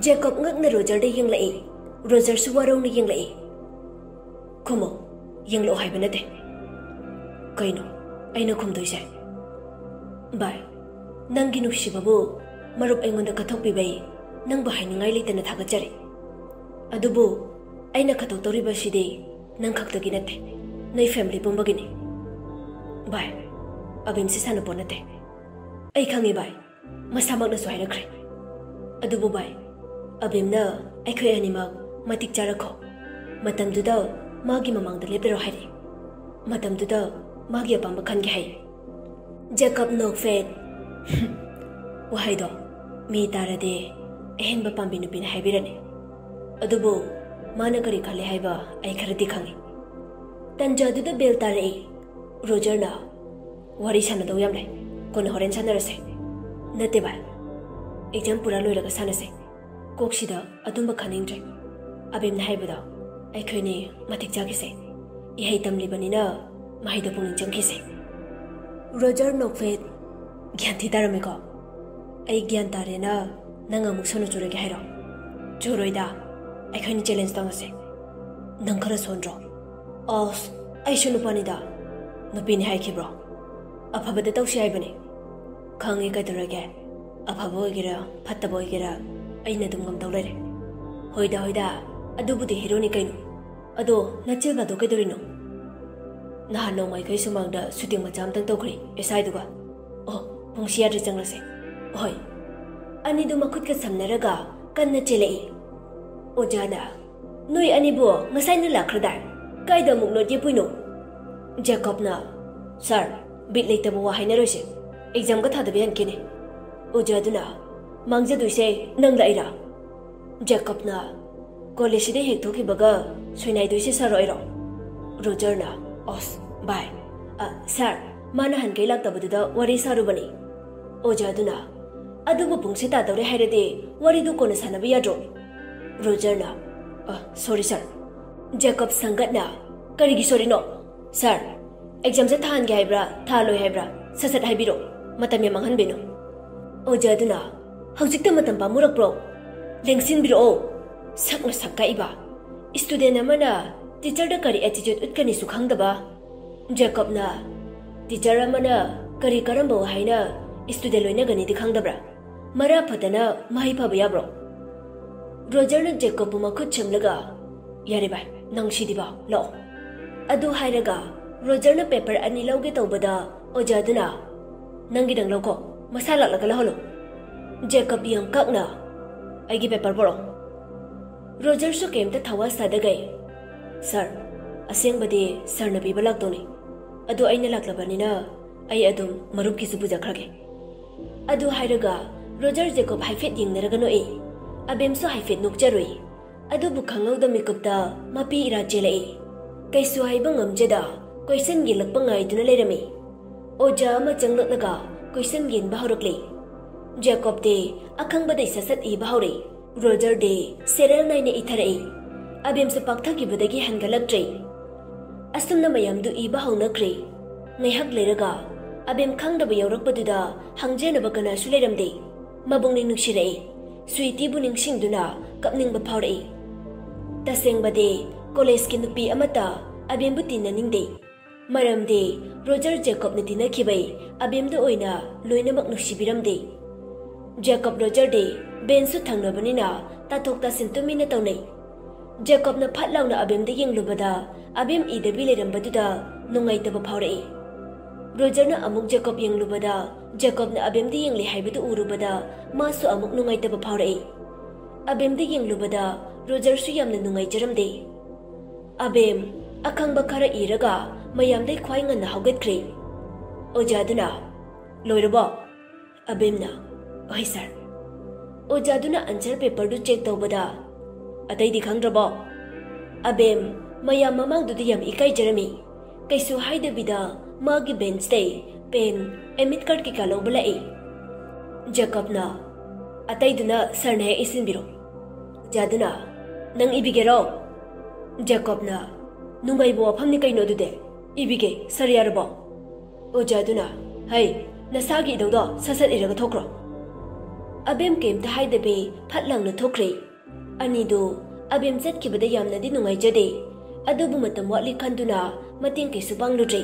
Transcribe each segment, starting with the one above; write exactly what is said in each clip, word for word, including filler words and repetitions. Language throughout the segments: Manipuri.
ꯖꯦꯀꯣꯕ ꯉꯛꯅ ꯔꯣꯖꯔꯗ ꯌꯦꯡꯂꯛꯏ꯫ ꯔꯣꯖꯔꯁꯨ ꯋꯥꯔꯧꯅ ꯌꯦꯡꯂꯛꯏ꯫ "ꯈꯨꯝꯃꯣ, ꯌꯦꯡꯂꯛꯑꯣ ꯍꯥꯏꯕ ꯅꯠꯇꯦ꯫" "ꯀꯩꯅꯣ ꯑꯩꯅ ꯈꯨꯝꯗꯣꯏꯁꯦ?" "ꯚꯥꯏ, ꯅꯪꯒꯤ ꯅꯨꯡꯁꯤꯕꯕꯨ ꯃꯔꯨꯞ ꯑꯩꯉꯣꯟꯗ ꯀꯠꯊꯣꯛꯄꯤꯕꯩ ꯅꯪꯕꯨ ꯍꯥꯏꯅꯤꯡꯉꯥꯏ ꯂꯩꯇꯅ ꯊꯥꯒꯠꯆꯔꯤ꯫ ꯑꯗꯨꯕꯨ ꯑꯩꯅ ꯀꯠꯊꯣꯛꯇꯧꯔꯤꯕꯁꯤꯗꯤ ꯅꯪ ꯈꯛꯇꯒꯤ ꯅꯠꯇꯦ, ꯅꯣꯏ ꯐꯦꯃꯤꯂꯤ ꯄꯨꯝꯕꯒꯤꯅꯤ꯫ ꯚꯥꯏ, ꯑꯕꯤꯝꯁꯤ ꯁꯥꯟꯅꯄꯣꯠ ꯅꯠꯇꯦ꯫ ꯑꯩ ꯈꯪꯉꯤ ꯚꯥꯏ, ꯃꯁꯥꯃꯛꯅꯁꯨ ꯍꯥꯏꯔꯛꯈ꯭ꯔꯦ꯫ ꯑꯗꯨꯕꯨ ꯚꯥꯏ, ꯑꯕꯤꯝꯅ ꯑꯩꯈꯣꯏ ꯑꯅꯤꯃꯛ ꯃꯇꯤꯛ ꯆꯥꯔꯛꯈꯣ꯫ ꯃꯇꯝꯗꯨꯗ ꯃꯥꯒꯤ ꯃꯃꯥꯡꯗ ꯂꯦꯞꯂꯔꯣ ꯍꯥꯏꯔꯛꯏ꯫ ꯃꯇꯝꯗꯨꯗ ꯃꯥꯒꯤ ꯑꯄꯥꯝꯕ ꯈꯟꯒꯦ ꯍꯥꯏ꯫" ꯖꯦꯀꯕ ꯅꯣꯛꯐꯦꯠ꯫ ꯋꯥꯍꯩꯗꯣ ꯃꯤ ꯇꯥꯔꯗꯤ ꯑꯍꯦꯟꯕ ꯄꯥꯝꯕꯤ ꯅꯨꯄꯤꯅ ꯍꯥꯏꯕꯤꯔꯅꯤ꯫ ꯑꯗꯨꯕꯨ ꯃꯥꯅ ꯀꯔꯤ ꯈꯜꯂꯤ ꯍꯥꯏꯕ ꯑꯩ ꯈꯔꯗꯤ ꯈꯪꯉꯤ꯫ ꯇꯟꯖꯥꯗꯨꯗ ꯕꯦꯜ ꯇꯥꯔꯛꯏ꯫ ꯔꯣꯖꯔꯅ, "ꯋꯥꯔꯤ ꯁꯥꯟꯅꯗꯧ ꯌꯥꯝ ꯂꯩ, ꯀꯣꯟꯅ ꯍꯣꯔꯦꯟ ꯁꯥꯟꯅꯔꯁꯦ꯫" "ꯅꯠꯇꯦ ꯚꯥꯏ, ꯑꯦꯛꯖꯥꯝ ꯄꯨꯔꯥ ꯂꯣꯏꯔꯒ ꯁꯥꯟꯅꯁꯦ꯫ ꯀꯣꯛꯁꯤꯗ ꯑꯗꯨꯝꯕ ꯈꯟꯅꯤꯡꯗ꯭ꯔꯦ꯫ ꯑꯕꯤꯝꯅ ꯍꯥꯏꯕꯗꯣ ꯑꯩꯈꯣꯏꯅꯤ ꯃꯇꯤꯛ ꯆꯥꯈꯤꯁꯦ꯫ ꯏꯍꯩ ꯇꯝꯂꯤꯕꯅꯤꯅ ꯃꯍꯩꯗ ꯄꯨꯛꯅꯤꯡ ꯆꯪꯈꯤꯁꯦ꯫" ꯔꯣꯖꯔ ꯅꯣꯛꯐꯦꯠ꯫ "ꯒ꯭ꯌꯥꯟ ꯊꯤ ꯇꯥꯔꯝꯃꯦꯀꯣ? ꯑꯩ ꯒ꯭ꯌꯥꯟ ꯇꯥꯔꯦꯅ ꯅꯪ ꯑꯃꯨꯛ ꯁꯣꯟꯅ ꯆꯨꯔꯒꯦ ꯍꯥꯏꯔꯣ? ꯆꯨꯔꯣꯏꯗ, ꯑꯩꯈꯣꯏꯅꯤ ꯆꯦꯂꯦꯟꯖ ꯇꯧꯅꯁꯦ꯫ ꯅꯪ ꯈꯔ ꯁꯣꯟꯗ꯭ꯔꯣ?" "ꯑꯁ, ꯑꯩꯁꯨ ꯅꯨꯄꯥꯅꯤꯗ꯫ ꯅꯨꯄꯤꯅꯤ ꯍꯥꯏꯈꯤꯕ꯭ꯔꯣ? ꯑꯐꯕꯗ ꯇꯧꯁꯤ ꯍꯥꯏꯕꯅꯤ꯫ ꯈꯪꯉꯤ ꯀꯩꯗꯧꯔꯒꯦ, ꯑꯐꯕ ꯑꯣꯏꯒꯦꯔꯥ ꯐꯠꯇꯕ ꯑꯣꯏꯒꯦꯔꯥ ꯑꯩꯅ ꯑꯗꯨꯝ ꯉꯝꯗꯧ ꯂꯩꯔꯦ꯫" "ꯍꯣꯏꯗ ꯍꯣꯏꯗ, ꯑꯗꯨꯕꯨꯗꯤ ꯍꯦꯔꯣꯅꯤ ꯀꯩꯅꯣ꯫ ꯑꯗꯣ ꯅꯆꯦꯜꯒꯗꯣ ꯀꯩꯗꯧꯔꯤꯅꯣ?" "ꯅꯍꯥꯟ ꯅꯣꯡꯃ ꯑꯩꯈꯣꯏ ꯁꯨꯃꯥꯡꯗ ꯁꯨꯇꯤꯡ ꯃꯆꯥ ꯑꯃꯇꯪ ꯇꯧꯈ꯭ꯔꯦ ꯑꯦꯁ ꯑꯥꯏꯗꯨꯒ꯫" "ꯑꯣ, ꯄꯨꯡꯁꯤ ꯌꯥꯗ꯭ꯔꯦ, ꯆꯪꯂꯁꯦ꯫" "ꯍꯣꯏ꯫" ꯑꯅꯤꯗꯨ ꯃꯈꯨꯠꯀ ꯁꯝꯅꯔꯒ ꯀꯟꯅ ꯆꯦꯜꯂꯛꯏ꯫ ꯑꯣꯖꯥꯅ, "ꯅꯣꯏ ꯑꯅꯤꯕꯨ ꯉꯁꯥꯏꯅ ꯂꯥꯛꯈ꯭ꯔꯗꯥꯏ? ꯀꯥꯏꯗ ꯑꯃꯨꯛ ꯅꯣꯠ ꯌꯦꯞꯄꯨꯏꯅꯣ?" ꯖꯦꯀꯣꯕꯅ, "ꯁꯥꯔ, ꯕꯤꯠ ꯂꯩꯇꯕ ꯋꯥ ꯍꯥꯏꯅꯔꯣꯏꯁꯦ꯫ ꯑꯦꯛꯖꯥꯝꯒ ꯊꯥꯗꯕ ꯌꯥꯍꯟꯈꯤꯅꯤ꯫" ꯑꯣꯖꯥꯗꯨꯅ, "ꯃꯥꯡꯖꯗꯣꯏꯁꯦ ꯅꯪꯂ ꯑꯩꯔꯥ?" ꯖꯦꯀꯣꯕꯅ, "ꯀꯣꯂꯦꯖꯁꯤꯗ ꯍꯦꯛ ꯊꯣꯛꯈꯤꯕꯒ ꯁꯣꯏꯅꯥꯏꯗꯣꯏꯁꯦ ꯁꯥꯔ ꯑꯣꯏꯔꯣ?" ꯔꯣꯖꯔꯅ, "ꯑꯣꯁ, ꯚꯥꯏ, ꯑ, ꯁꯥꯔ, ꯃꯥ ꯅꯍꯥꯟꯈꯩ ꯂꯥꯛꯇꯕꯗꯨꯗ ꯋꯥꯔꯤ ꯁꯥꯔꯨꯕꯅꯤ꯫" ꯑꯣꯖꯥꯗꯨꯅ, "ꯑꯗꯨꯕꯨ ꯄꯨꯡꯁꯦ ꯇꯥꯗꯧꯔꯦ ꯍꯥꯏꯔꯗꯤ ꯋꯥꯔꯤꯗꯨ ꯀꯣꯟꯅ ꯁꯥꯟꯅꯕ ꯌꯥꯗ꯭ꯔꯣ?" ꯔꯣꯖꯔꯅ, "ꯑ, ꯁꯣꯔꯤ ꯁꯥꯔ꯫" ꯖꯦꯀꯣꯕ ꯁꯪꯒꯠꯅ, "ꯀꯔꯤꯒꯤ ꯁꯣꯔꯤꯅꯣ? ꯁꯥꯔ, ꯑꯦꯛꯖꯥꯝꯁꯦ ꯊꯥꯍꯟꯒꯦ ꯍꯥꯏꯕ꯭ꯔꯥ, ꯊꯥꯍꯜꯂꯣꯏ ꯍꯥꯏꯕ꯭ꯔꯥ? ꯁꯠ ꯁꯠ ꯍꯥꯏꯕꯤꯔꯣ, ꯃꯇꯝ ꯌꯥꯝ ꯃꯥꯡꯍꯟꯕꯤꯅꯣ꯫" ꯑꯣꯖꯥꯗꯨꯅ, "ꯍꯧꯖꯤꯛꯇ ꯃꯇꯝ ꯄꯥꯝꯃꯨꯔꯛꯄ꯭ꯔꯣ? ꯂꯦꯡꯁꯤꯟꯕꯤꯔꯛꯑꯣ꯫ ꯁꯛꯅ ꯁꯛ ꯀꯛꯏꯕ꯫ ꯁ꯭ꯇꯨꯗꯦꯟ ꯑꯃꯅ ꯇꯤꯆꯔꯗ ꯀꯔꯤ ꯑꯦꯇꯤꯆ꯭ꯌꯨꯠ ꯎꯠꯀꯅꯤꯁꯨ ꯈꯪꯗꯕ꯫ ꯖꯦꯀꯣꯕꯅ, "ꯇꯤꯆꯔ ꯑꯃꯅ ꯀꯔꯤ ꯀꯔꯝꯕ ꯋꯥꯍꯩꯅ ꯁ꯭ꯇꯨꯗꯦꯟ ꯂꯣꯏꯅꯒꯅꯤꯗꯤ ꯈꯪꯗꯕ꯭ꯔꯥ? ꯃꯔꯥ ꯐꯗꯅ ꯃꯍꯩ ꯐꯕ ꯌꯥꯕ꯭ꯔꯣ?" ꯔꯣꯖꯔꯅ ꯖꯦꯀꯣꯕꯄꯨ ꯃꯈꯨꯠ ꯁꯦꯝꯂꯒ, "ꯌꯥꯔꯦ ꯚꯥꯏ, ꯅꯪ ꯁꯤꯗꯤ ꯚꯥꯎ, ꯂꯥꯛꯑꯣ"꯫ ꯑꯗꯨ ꯍꯥꯏꯔꯒ ꯔꯣꯖꯔꯅ ꯄꯦꯄꯔ ꯑꯅꯤ ꯂꯧꯒꯦ ꯇꯧꯕꯗ ꯑꯣꯖꯥꯗꯨꯅ, "ꯅꯪꯒꯤꯗꯪ ꯂꯧꯀꯣ, ꯃꯁꯥ ꯂꯥꯛꯂꯒ ꯂꯧꯍꯜꯂꯣ"꯫ ꯖꯦꯀꯣꯕ ꯌꯥꯝ ꯀꯛꯅ, "ꯑꯩꯒꯤ ꯄꯦꯄꯔ ꯄꯨꯔꯛꯑꯣ"꯫ ꯔꯣꯖꯔꯁꯨ ꯀꯩꯝꯇ ꯊꯋꯥ ꯁꯥꯗꯒꯩ, "ꯁꯥꯔ, ꯑꯁꯦꯡꯕꯗꯤ ꯁꯥꯔꯅ ꯄꯤꯕ ꯂꯥꯛꯇꯧꯅꯤ, ꯑꯗꯣ ꯑꯩꯅ ꯂꯥꯛꯂꯕꯅꯤꯅ ꯑꯩ ꯑꯗꯨꯝ ꯃꯔꯨꯞꯀꯤꯁꯨ ꯄꯨꯖꯈ꯭ꯔꯒꯦ"꯫ ꯑꯗꯨ ꯍꯥꯏꯔꯒ ꯔꯣꯖꯔ ꯖꯦꯀꯣꯕ ꯍꯥꯏꯐꯦꯠ ꯌꯦꯡꯅꯔꯒ ꯅꯣꯛꯏ꯫ ꯑꯕꯦꯝꯁꯨ ꯍꯥꯏꯐꯦꯠ ꯅꯣꯛꯆꯔꯨꯏ꯫ ꯑꯗꯨꯕꯨ ꯈꯪꯍꯧꯗ ꯃꯤꯀꯨꯞꯇ ꯃꯄꯤ ꯏꯔꯥ ꯆꯦꯜꯂꯛꯏ꯫ ꯀꯩꯁꯨ ꯍꯥꯏꯕ ꯉꯝꯖꯗ ꯀꯣꯏꯁꯟ ꯌꯦꯜꯂꯛꯄ ꯉꯥꯏꯗꯨꯅ ꯂꯩꯔꯝꯃꯤ꯫ ꯑꯣꯖꯥ ꯑꯃ ꯆꯪꯂꯛꯂꯒ ꯀꯣꯏꯁꯟ ꯌꯦꯟꯕ ꯍꯧꯔꯛꯂꯦ꯫ ꯖꯦꯀꯣꯕꯇꯤ ꯑꯈꯪꯕꯗꯩ ꯁꯠ ꯁꯠ ꯏꯕ ꯍꯧꯔꯦ꯫ ꯔꯣꯖꯔꯗꯤ ꯁꯦꯔꯦꯜ ꯅꯥꯏꯅ ꯏꯊꯔꯛꯏ꯫ ꯑꯕꯦꯝꯁꯨ ꯄꯥꯛꯊꯈꯤꯕꯗꯒꯤ ꯍꯟꯒꯠꯂꯛꯇ꯭ꯔꯦ꯫ ꯑꯁꯨꯝꯅ ꯃꯌꯥꯝꯗꯨ ꯏꯕ ꯍꯧꯅꯈ꯭ꯔꯦ꯫ ꯉꯥꯏꯍꯥꯛ ꯂꯩꯔꯒ ꯑꯕꯦꯝ ꯈꯪꯗꯕ ꯌꯥꯎꯔꯛꯄꯗꯨꯗ ꯍꯪꯖꯅꯕ ꯀꯅꯥꯁꯨ ꯂꯩꯔꯝꯗꯦ꯫ ꯃꯕꯨꯛꯅꯤꯡ ꯅꯨꯡꯁꯤꯔꯛꯏ꯫ ꯁ꯭ꯋꯤꯇꯤꯕꯨ ꯅꯤꯡꯁꯤꯡꯗꯨꯅ ꯀꯞꯅꯤꯡꯕ ꯐꯥꯎꯔꯛꯏ꯫ ꯇꯁꯦꯡꯕꯗꯤ ꯀꯣꯂꯦꯖꯀꯤ ꯅꯨꯄꯤ ꯑꯃꯠꯇ ꯑꯕꯦꯝꯕꯨ ꯇꯤꯟꯅꯅꯤꯡꯗꯦ꯫ ꯃꯔꯝꯗꯤ ꯔꯣꯖꯔ ꯖꯦꯀꯣꯕꯅ ꯇꯤꯟꯅꯈꯤꯕꯩ ꯑꯕꯦꯝꯗ ꯑꯣꯏꯅ ꯂꯣꯏꯅꯃꯛ ꯅꯨꯡꯁꯤꯕꯤꯔꯝꯗꯦ꯫ ꯖꯦꯀꯣꯕ ꯔꯣꯖꯔꯗꯤ ꯕꯦꯟꯁꯁꯨ ꯊꯪꯅꯕꯅꯤꯅ ꯇꯥꯊꯣꯛ ꯇꯥꯁꯤꯟ ꯇꯨꯃꯤꯟꯅ ꯇꯧꯅꯩ꯫ ꯖꯦꯀꯣꯕꯅ ꯐꯠ ꯂꯥꯎꯅ ꯑꯕꯦꯝꯗ ꯌꯦꯡꯂꯨꯕꯗ ꯑꯕꯦꯝ ꯏꯗꯕꯤ ꯂꯩꯔꯝꯕꯗꯨꯗ ꯅꯨꯡꯉꯥꯏꯇꯕ ꯐꯥꯎꯔꯛꯏ꯫ ꯔꯣꯖꯔꯅ ꯑꯃꯨꯛ ꯖꯦꯀꯣꯕ ꯌꯦꯡꯂꯨꯕꯗ ꯖꯦꯀꯣꯕꯅ ꯑꯕꯦꯝꯗ ꯌꯦꯡꯂꯤ ꯍꯥꯏꯕꯗꯨ ꯎꯔꯨꯕꯗ ꯃꯥꯁꯨ ꯑꯃꯨꯛ ꯅꯨꯡꯉꯥꯏꯇꯕ ꯐꯥꯎꯔꯛꯏ꯫ ꯑꯕꯦꯝꯗ ꯌꯦꯡꯂꯨꯕꯗ ꯔꯣꯖꯔꯁꯨ ꯌꯥꯝꯅ ꯅꯨꯡꯉꯥꯏꯖꯔꯝꯗꯦ꯫ ꯑꯕꯦꯝ, ꯑꯈꯪꯕ ꯈꯔ ꯏꯔꯒ ꯃꯌꯥꯝꯗꯩ ꯈ꯭ꯋꯥꯏ ꯉꯟꯅ ꯍꯧꯒꯠꯈ꯭ꯔꯦ꯫ ꯑꯣꯖꯥꯗꯨꯅ, "ꯂꯣꯏꯔꯕꯣ?" ꯑꯕꯦꯝꯅ, "ꯍꯣꯏ ꯁꯥꯔ"꯫ ꯑꯣꯖꯥꯗꯨꯅ ꯑꯟꯁꯔ ꯄꯦꯄꯔꯗꯨ ꯆꯦꯛ ꯇꯧꯕꯗ, "ꯑꯇꯩꯗꯤ ꯈꯪꯗ꯭ꯔꯕꯣ?" ꯑꯕꯦꯝ ꯃꯌꯥꯝ ꯃꯃꯥꯡꯗꯨꯗ ꯌꯥꯝ ꯏꯀꯥꯏꯖꯔꯝꯃꯤ꯫ ꯀꯩꯁꯨ ꯍꯥꯏꯗꯕꯤꯗ ꯃꯥꯒꯤ ꯕꯦꯟꯁꯇꯩ ꯄꯦꯟ, ꯑꯦꯗꯃꯤꯠ ꯀꯥꯔꯗ ꯀꯩꯀꯥ ꯂꯧꯕ ꯂꯥꯛꯏ꯫ ꯖꯦꯀꯣꯕꯅ, "ꯑꯇꯩꯗꯨꯅ ꯁꯥꯔꯅ ꯍꯦꯛ ꯏꯁꯤꯟꯕꯤꯔꯣ"꯫ ꯑꯣꯖꯥꯗꯨꯅ, "ꯅꯪ ꯏꯕꯤꯒꯦꯔꯣ?" ꯖꯦꯀꯣꯕꯅ, "ꯅꯨꯡꯉꯥꯏꯕ ꯋꯥꯐꯝꯅꯤ ꯀꯩꯅꯣ ꯑꯗꯨꯗꯤ꯫ ꯏꯕꯤꯒꯦ, ꯁꯥꯔ ꯌꯥꯔꯕꯣ?" ꯑꯣꯖꯥꯗꯨꯅ, "ꯍꯩ, ꯅꯁꯥꯒꯤ ꯏꯗꯧꯗꯣ ꯁꯠ ꯁꯠ ꯏꯔꯒ ꯊꯣꯛꯈ꯭ꯔꯣ"꯫ ꯑꯕꯦꯝ ꯀꯩꯝꯇ ꯍꯥꯏꯗꯕꯤ ꯐꯠ ꯂꯥꯎꯅ ꯊꯣꯛꯈ꯭ꯔꯦ꯫ ꯑꯅꯤꯗꯨ ꯑꯕꯦꯝ ꯆꯠꯈꯤꯕꯗ ꯌꯥꯝꯅꯗꯤ ꯅꯨꯡꯉꯥꯏꯖꯗꯦ, ꯑꯗꯨꯕꯨ ꯃꯇꯝ ꯋꯥꯠꯂꯤ ꯈꯟꯗꯨꯅ ꯃꯇꯦꯡ ꯀꯩꯁꯨ ꯄꯥꯡꯂꯨꯗ꯭ꯔꯦ꯫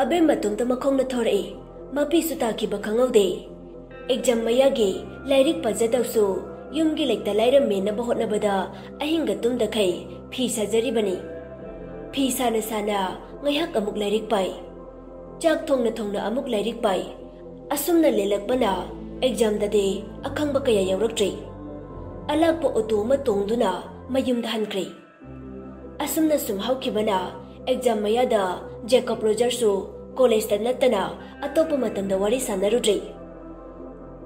ꯑꯕꯦꯝ ꯃꯇꯣꯝꯇ ꯃꯈꯣꯡꯅ ꯊꯣꯔꯛꯏ꯫ ꯃꯄꯤꯁꯨ ꯇꯥꯈꯤꯕ ꯈꯪꯍꯧꯗꯦ꯫ ꯑꯦꯛꯖꯥꯝ ꯃꯌꯥꯒꯤ ꯂꯥꯏꯔꯤꯛ ꯄꯥꯖꯗꯧꯁꯨ ꯌꯨꯝꯒꯤ ꯂꯩꯇ ꯂꯥꯏꯔ ꯃꯦꯟꯅꯕ ꯍꯣꯠꯅꯕꯗ ꯑꯍꯤꯡꯒ ꯇꯨꯝꯗꯈꯩ ꯐꯤ ꯁꯥꯖꯔꯤꯕꯅꯤ꯫ ꯐꯤ ꯁꯥꯅ ꯁꯥꯅ ꯉꯥꯏꯍꯥꯛ ꯑꯃꯨꯛ ꯂꯥꯏꯔꯤꯛ ꯄꯥꯏ꯫ ꯆꯥꯛ ꯊꯣꯡꯅ ꯊꯣꯡꯅ ꯑꯃꯨꯛ ꯂꯥꯏꯔꯤꯛ ꯄꯥꯏ꯫ ꯑꯁꯨꯝꯅ ꯂꯦꯜꯂꯛꯄꯅ ꯑꯦꯛꯖꯥꯝꯗꯗꯤ ꯑꯈꯪꯕ ꯀꯌꯥ ꯌꯥꯎꯔꯛꯇ꯭ꯔꯦ꯫ ꯑꯂꯥꯛꯄ ꯑꯣꯇꯣ ꯑꯃ ꯇꯣꯡꯗꯨꯅ ꯃꯌꯨꯝꯗ ꯍꯟꯈ꯭ꯔꯦ꯫ ꯑꯁꯨꯝꯅ ꯁꯨꯝ ꯍꯧꯈꯤꯕꯅ ꯑꯦꯛꯖꯥꯝ ꯃꯌꯥꯗ ꯖꯦꯀꯣꯕ ꯔꯣꯖꯔꯁꯨ ꯀꯣꯂꯦꯖꯇ ꯅꯠꯇꯅ ꯑꯇꯣꯞꯄ ꯃꯇꯝꯗ ꯋꯥꯔꯤ ꯁꯥꯟꯅꯔꯨꯗ꯭ꯔꯦ꯫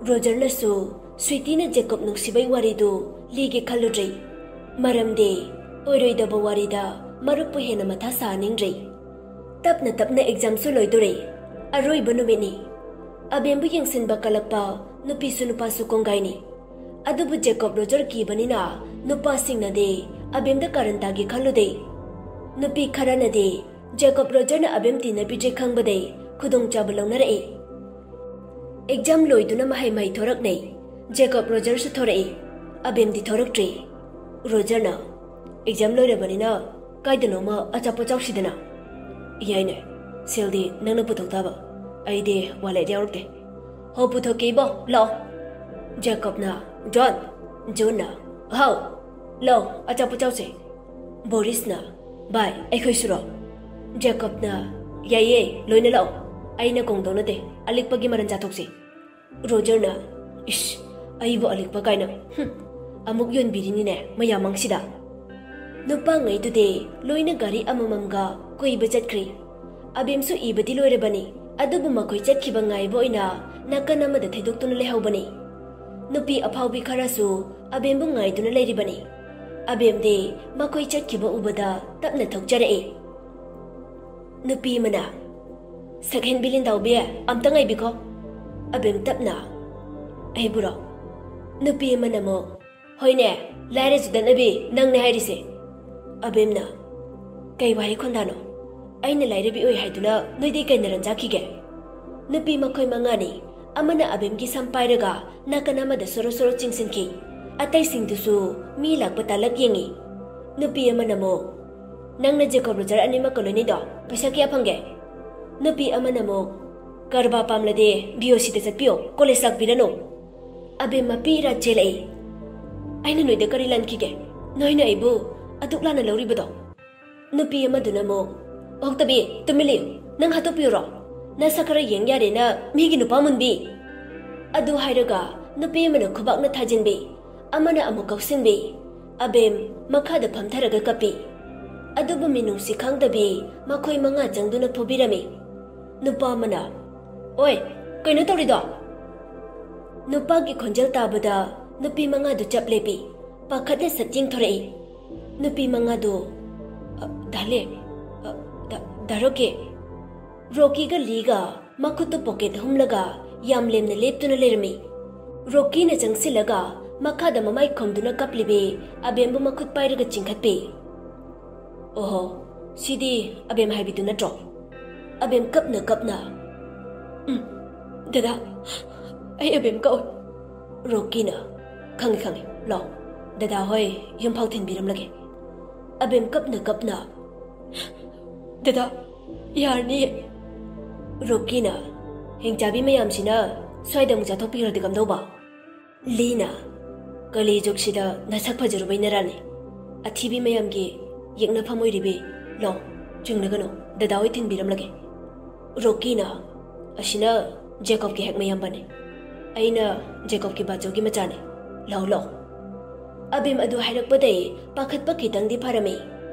ꯔꯣꯖꯔꯅꯁꯨ ꯁ꯭ꯋꯤꯇꯤꯅ ꯖꯦꯀꯣꯕ ꯅꯨꯡꯁꯤꯕꯩ ꯋꯥꯔꯤꯗꯨ ꯂꯤꯒꯦ ꯈꯜꯂꯨꯗ꯭ꯔꯦ꯫ ꯃꯔꯝꯗꯤ ꯑꯣꯏꯔꯣꯏꯗꯕ ꯋꯥꯔꯤꯗ ꯃꯔꯨꯞꯄꯨ ꯍꯦꯟꯅ ꯃꯊꯥ ꯁꯥꯍꯟꯅꯤꯡꯗ꯭ꯔꯦ꯫ ꯇꯞꯅ ꯇꯞꯅ ꯑꯦꯛꯖꯥꯝꯁꯨ ꯂꯣꯏꯗꯣꯔꯦ꯫ ꯑꯔꯣꯏꯕ ꯅꯨꯃꯤꯠꯅꯤ꯫ ꯑꯕꯦꯝꯕꯨ ꯌꯦꯡꯁꯤꯟꯕ ꯀꯜꯂꯛꯄ ꯅꯨꯄꯤꯁꯨ ꯅꯨꯄꯥꯁꯨ ꯀꯣꯡꯒꯥꯏꯅꯤ꯫ ꯑꯗꯨꯕꯨ ꯖꯦꯀꯣꯕ ꯔꯣꯖꯔ ꯀꯤꯕꯅꯤꯅ ꯅꯨꯄꯥꯁꯤꯡꯅꯗꯤ ꯑꯕꯦꯝꯗ ꯀꯥꯔꯟ ꯇꯥꯒꯦ ꯈꯜꯂꯨꯗꯦ꯫ ꯅꯨꯄꯤ ꯈꯔꯅꯗꯤ ꯖꯦꯀꯣꯕ ꯔꯣꯖꯔꯅ ꯑꯕꯦꯝ ꯇꯤꯟꯅꯕꯤꯗ꯭ꯔꯦ ꯈꯪꯕꯗꯩ ꯈꯨꯗꯣꯡꯆꯥꯕ ꯂꯧꯅꯔꯛꯏ꯫ ꯑꯦꯛꯖꯥꯝ ꯂꯣꯏꯗꯨꯅ ꯃꯍꯩ ꯃꯍꯩ ꯊꯣꯔꯛꯅꯩ꯫ ꯖꯦꯀꯣꯕ ꯔꯣꯖꯔꯁꯨ ꯊꯣꯔꯛꯏ꯫ ꯑꯕꯦꯝꯗꯤ ꯊꯣꯔꯛꯇ꯭ꯔꯤ꯫ ꯔꯣꯖꯔꯅ, "ꯑꯦꯛꯖꯥꯝ ꯂꯣꯏꯔꯕꯅꯤꯅ ꯀꯥꯏꯗꯅꯣꯃ ꯑꯆꯥꯄꯣꯠ ꯆꯥꯎꯁꯤꯗꯅ?" "ꯌꯥꯏꯅꯦ, ꯁꯦꯜꯗꯤ ꯅꯪꯅ ꯄꯨꯊꯣꯛ ꯇꯥꯕ, ꯑꯩꯗꯤ ꯋꯥꯂꯦꯠ ꯌꯥꯎꯔꯛꯇꯦ꯫" "ꯍꯣ, ꯄꯨꯊꯣꯛꯀꯦ ꯏꯕꯣ, ꯂꯥꯛꯑꯣ꯫" ꯖꯦꯀꯣꯕꯅ, "ꯖꯣꯟ꯫" ꯖꯣꯟꯅ, "ꯍꯥꯎ, ꯂꯥꯛꯑꯣ, ꯑꯆꯥꯄꯣꯠ ꯆꯥꯎꯁꯦ꯫" ꯕꯣꯔꯤꯁꯅ, "ꯚꯥꯏ, ꯑꯩꯈꯣꯏꯁꯨꯔꯣ?" ꯖꯦꯀꯣꯕꯅ, "ꯌꯥꯏꯌꯦ, ꯂꯣꯏꯅ ꯂꯥꯛꯑꯣ꯫ ꯑꯩꯅ ꯀꯣꯡꯗꯧ ꯅꯠꯇꯦ, ꯑꯂꯤꯛꯄꯒꯤ ꯃꯔꯟ ꯆꯥꯊꯣꯛꯁꯤ꯫" ꯔꯣꯖꯔꯅ, "ꯏꯁ, ꯑꯩꯕꯨ ꯑꯂꯤꯛꯄ ꯀꯥꯏꯅ, ꯍꯨꯝ, ꯑꯃꯨꯛ ꯌꯣꯟꯕꯤꯔꯤꯅꯤꯅꯦ ꯃꯌꯥꯝ ꯃꯥꯡꯁꯤꯗ꯫" ꯅꯨꯄꯥꯉꯩꯗꯨꯗꯤ ꯂꯣꯏꯅ ꯒꯥꯔꯤ ꯑꯃꯃꯝꯒ ꯀꯣꯏꯕ ꯆꯠꯈ꯭ꯔꯦ꯫ ꯑꯕꯦꯝꯁꯨ ꯏꯕꯗꯤ ꯂꯣꯏꯔꯕꯅꯤ, ꯑꯗꯨꯕꯨ ꯃꯈꯣꯏ ꯆꯠꯈꯤꯕ ꯉꯥꯏꯕ ꯑꯣꯏꯅ ꯅꯥꯀꯟ ꯑꯃꯗ ꯊꯩꯗꯣꯛꯇꯨꯅ ꯂꯩꯍꯧꯕꯅꯤ꯫ ꯅꯨꯄꯤ ꯑꯐꯥꯎꯕꯤ ꯈꯔꯁꯨ ꯑꯕꯦꯝꯕꯨ ꯉꯥꯏꯗꯨꯅ ꯂꯩꯔꯤꯕꯅꯤ꯫ ꯑꯕꯦꯝꯗꯤ ꯃꯈꯣꯏ ꯆꯠꯈꯤꯕ ꯎꯕꯗ ꯇꯞꯅ ꯊꯣꯛꯆꯔꯛꯏ꯫ ꯅꯨꯄꯤ ꯑꯃꯅ, "ꯁꯛꯍꯦꯟꯕꯤ ꯂꯤꯟꯗꯥꯎꯕꯤ, ꯑꯝꯇ ꯉꯥꯏꯕꯤꯈꯣ꯫" ꯑꯕꯦꯝ ꯇꯞꯅ, "ꯑꯩꯕꯨꯔꯣ?" ꯅꯨꯄꯤ ꯑꯃꯅ ꯑꯃꯨꯛ, "ꯍꯣꯏꯅꯦ, ꯂꯥꯏꯔ ꯆꯨꯗꯠꯅꯕꯤ, ꯅꯪꯅꯦ ꯍꯥꯏꯔꯤꯁꯦ꯫" ꯑꯕꯦꯝꯅ, "ꯀꯩ ꯋꯥꯍꯩ ꯈꯣꯟꯗꯥꯅꯣ? ꯑꯩꯅ ꯂꯥꯏꯔꯕꯤ ꯑꯣꯏ ꯍꯥꯏꯗꯨꯅ ꯅꯣꯏꯗꯤ ꯀꯩ ꯅꯔꯟ ꯆꯥꯈꯤꯒꯦ?" ꯅꯨꯄꯤ ꯃꯈꯣꯏ ꯃꯉꯥꯅꯤ ꯑꯃꯅ ꯑꯕꯦꯝꯒꯤ ꯁꯝ ꯄꯥꯏꯔꯒ ꯅꯥꯀꯟ ꯑꯃꯗ ꯁꯣꯔꯣ ꯁꯣꯔꯣ ꯆꯤꯡꯁꯤꯟꯈꯤ꯫ ꯑꯇꯩꯁꯤꯡꯗꯨꯁꯨ ꯃꯤ ꯂꯥꯛꯄ ꯇꯥꯂꯛ ꯌꯦꯡꯉꯤ꯫ ꯅꯨꯄꯤ ꯑꯃꯅ ꯑꯃꯨꯛ, "ꯅꯪꯅ ꯖꯦꯀꯣꯕ ꯔꯣꯖꯔ ꯑꯅꯤꯃꯛ ꯀꯣꯂꯣꯅꯤꯗꯣ ꯄꯩꯁꯥ ꯀꯌꯥ ꯐꯪꯒꯦ?" ꯅꯨꯄꯤ ꯑꯃꯅ ꯑꯃꯨꯛ, "ꯀꯔꯕꯥ ꯄꯥꯝꯂꯗꯤ ꯕꯤ ꯑꯣ ꯁꯤꯗ ꯆꯠꯄꯤꯌꯣ, ꯀꯣꯂꯦꯖ ꯂꯥꯛꯄꯤꯔꯅꯨ꯫" ꯑꯕꯦꯝ ꯃꯄꯤ ꯏꯔꯥ ꯆꯦꯜꯂꯛꯏ꯫ "ꯑꯩꯅ ꯅꯣꯏꯗ ꯀꯔꯤ ꯂꯥꯟꯈꯤꯒꯦ? ꯅꯣꯏꯅ ꯑꯩꯕꯨ ꯑꯗꯨꯛ ꯂꯥꯟꯅ ꯂꯧꯔꯤꯕꯗꯣ?" ꯅꯨꯄꯤ ꯑꯃꯗꯨꯅ ꯑꯃꯨꯛ, "ꯑꯣꯛꯇꯕꯤ, ꯇꯨꯃꯤꯟ ꯂꯩꯌꯨ꯫ ꯅꯪ ꯍꯥꯠꯇꯣꯛꯄꯤꯌꯨꯔꯣ? ꯅꯁꯛ ꯈꯔ ꯌꯦꯡ ꯌꯥꯔꯦꯅ ꯃꯤꯒꯤ ꯅꯨꯄꯥ ꯃꯨꯟꯕꯤ?" ꯑꯗꯨ ꯍꯥꯏꯔꯒ ꯅꯨꯄꯤ ꯑꯃꯅ ꯈꯨꯕꯥꯛꯅ ꯊꯥꯖꯤꯟꯕꯤ, ꯑꯃꯅ ꯑꯃꯨꯛ ꯀꯧꯁꯤꯟꯕꯤ꯫ ꯑꯕꯦꯝ ꯃꯈꯥꯗ ꯐꯝꯊꯔꯒ ꯀꯞꯄꯤ꯫ ꯑꯗꯨꯕꯨ ꯃꯤꯅꯨꯡꯁꯤ ꯈꯪꯗꯕꯤ ꯃꯈꯣꯏ ꯃꯉꯥ ꯆꯪꯗꯨꯅ ꯐꯨꯕꯤꯔꯝꯃꯤ꯫ ꯅꯨꯄꯥ ꯑꯃꯅ, "ꯑꯣꯏ, ꯀꯩꯅꯣ ꯇꯧꯔꯤꯗꯣ?" ꯅꯨꯄꯥꯒꯤ ꯈꯣꯟꯖꯦꯜ ꯇꯥꯕꯗ ꯅꯨꯄꯤ ꯃꯉꯥꯗꯨ ꯆꯞ ꯂꯦꯞꯄꯤ꯫ ꯄꯥꯈꯠꯅ ꯁꯠ ꯌꯦꯡꯊꯣꯔꯛꯏ꯫ ꯅꯨꯄꯤ ꯃꯉꯥꯗꯨ, "ꯑ, ꯗꯥ ꯂꯦ, ꯑ, ꯗꯥ, ꯗꯥ ꯔꯣꯀꯤ꯫" ꯔꯣꯀꯤꯒ ꯂꯤꯒ ꯃꯈꯨꯠꯇꯨ ꯄꯣꯀꯦꯠ ꯍꯨꯝꯂꯒ ꯌꯥꯝ ꯂꯦꯝꯅ ꯂꯦꯞꯇꯨꯅ ꯂꯩꯔꯝꯃꯤ꯫ ꯔꯣꯀꯤꯅ ꯆꯪꯁꯤꯜꯂꯒ ꯃꯈꯥꯗ ꯃꯃꯥꯏ ꯈꯣꯝꯗꯨꯅ ꯀꯞꯂꯤꯕꯤ ꯑꯕꯦꯝꯕꯨ ꯃꯈꯨꯠ ꯄꯥꯏꯔꯒ ꯆꯤꯡꯈꯠꯄꯤ꯫ "ꯑꯣꯍꯣ, ꯁꯤꯗꯤ ꯑꯕꯦꯝ ꯍꯥꯏꯕꯤꯗꯨ ꯅꯠꯇ꯭ꯔꯣ?" ꯑꯕꯦꯝ ꯀꯞꯅ ꯀꯞꯅ, "ꯎꯝ, ꯗꯗꯥ, ꯑꯩ ꯑꯕꯦꯝ ꯀꯛꯑꯣꯏ꯫" ꯔꯣꯀꯤꯅ, "ꯈꯪꯉꯦ, ꯈꯪꯉꯦ, ꯂꯥꯛꯑꯣ, ꯗꯗꯥ ꯍꯣꯏ ꯌꯨꯝꯐꯥꯎ ꯊꯤꯟꯕꯤꯔꯝꯂꯒꯦ꯫" ꯑꯕꯦꯝ ꯀꯞꯅ ꯀꯞꯅ, "ꯗꯗꯥ, ꯌꯥꯔꯅꯤꯌꯦ꯫" ꯔꯣꯀꯤꯅ, "ꯍꯤꯡꯆꯥꯕꯤ ꯃꯌꯥꯝꯁꯤꯅ ꯁ꯭ꯋꯥꯏꯗ ꯑꯃꯨꯛ ꯆꯥꯊꯣꯛꯄꯤꯈ꯭ꯔꯗꯤ ꯀꯝꯗꯧꯕ?" ꯂꯤꯅ, "ꯀꯂꯤ ꯖꯨꯒꯁꯤꯗ ꯅꯁꯛ ꯐꯖꯔꯨꯕꯩ ꯅꯔꯥꯅꯤ꯫ ꯑꯊꯤꯕꯤ ꯃꯌꯥꯝꯒꯤ ꯌꯦꯛꯅꯐꯝ ꯑꯣꯏꯔꯤꯕꯤ꯫ ꯂꯥꯎ, ꯆꯤꯡꯂꯒꯅꯨ, ꯗꯗꯥ ꯍꯣꯏ ꯊꯤꯟꯕꯤꯔꯝꯂꯒꯦ꯫" ꯔꯣꯀꯤꯅ, "ꯑꯁꯤꯅ ꯖꯦꯀꯣꯕꯀꯤ ꯍꯦꯛ ꯃꯌꯥꯝꯕꯅꯤ꯫ ꯑꯩꯅ ꯖꯦꯀꯣꯕꯀꯤ ꯕꯥꯆꯧꯒꯤ ꯃꯆꯥꯅꯤ꯫ ꯂꯥꯎ, ꯂꯥꯎ꯫" ꯑꯕꯦꯝ ꯑꯗꯨ ꯍꯥꯏꯔꯛꯄꯗꯩ ꯄꯥꯈꯠꯄ ꯈꯤꯇꯪꯗꯤ ꯐꯔꯝꯃꯤ꯫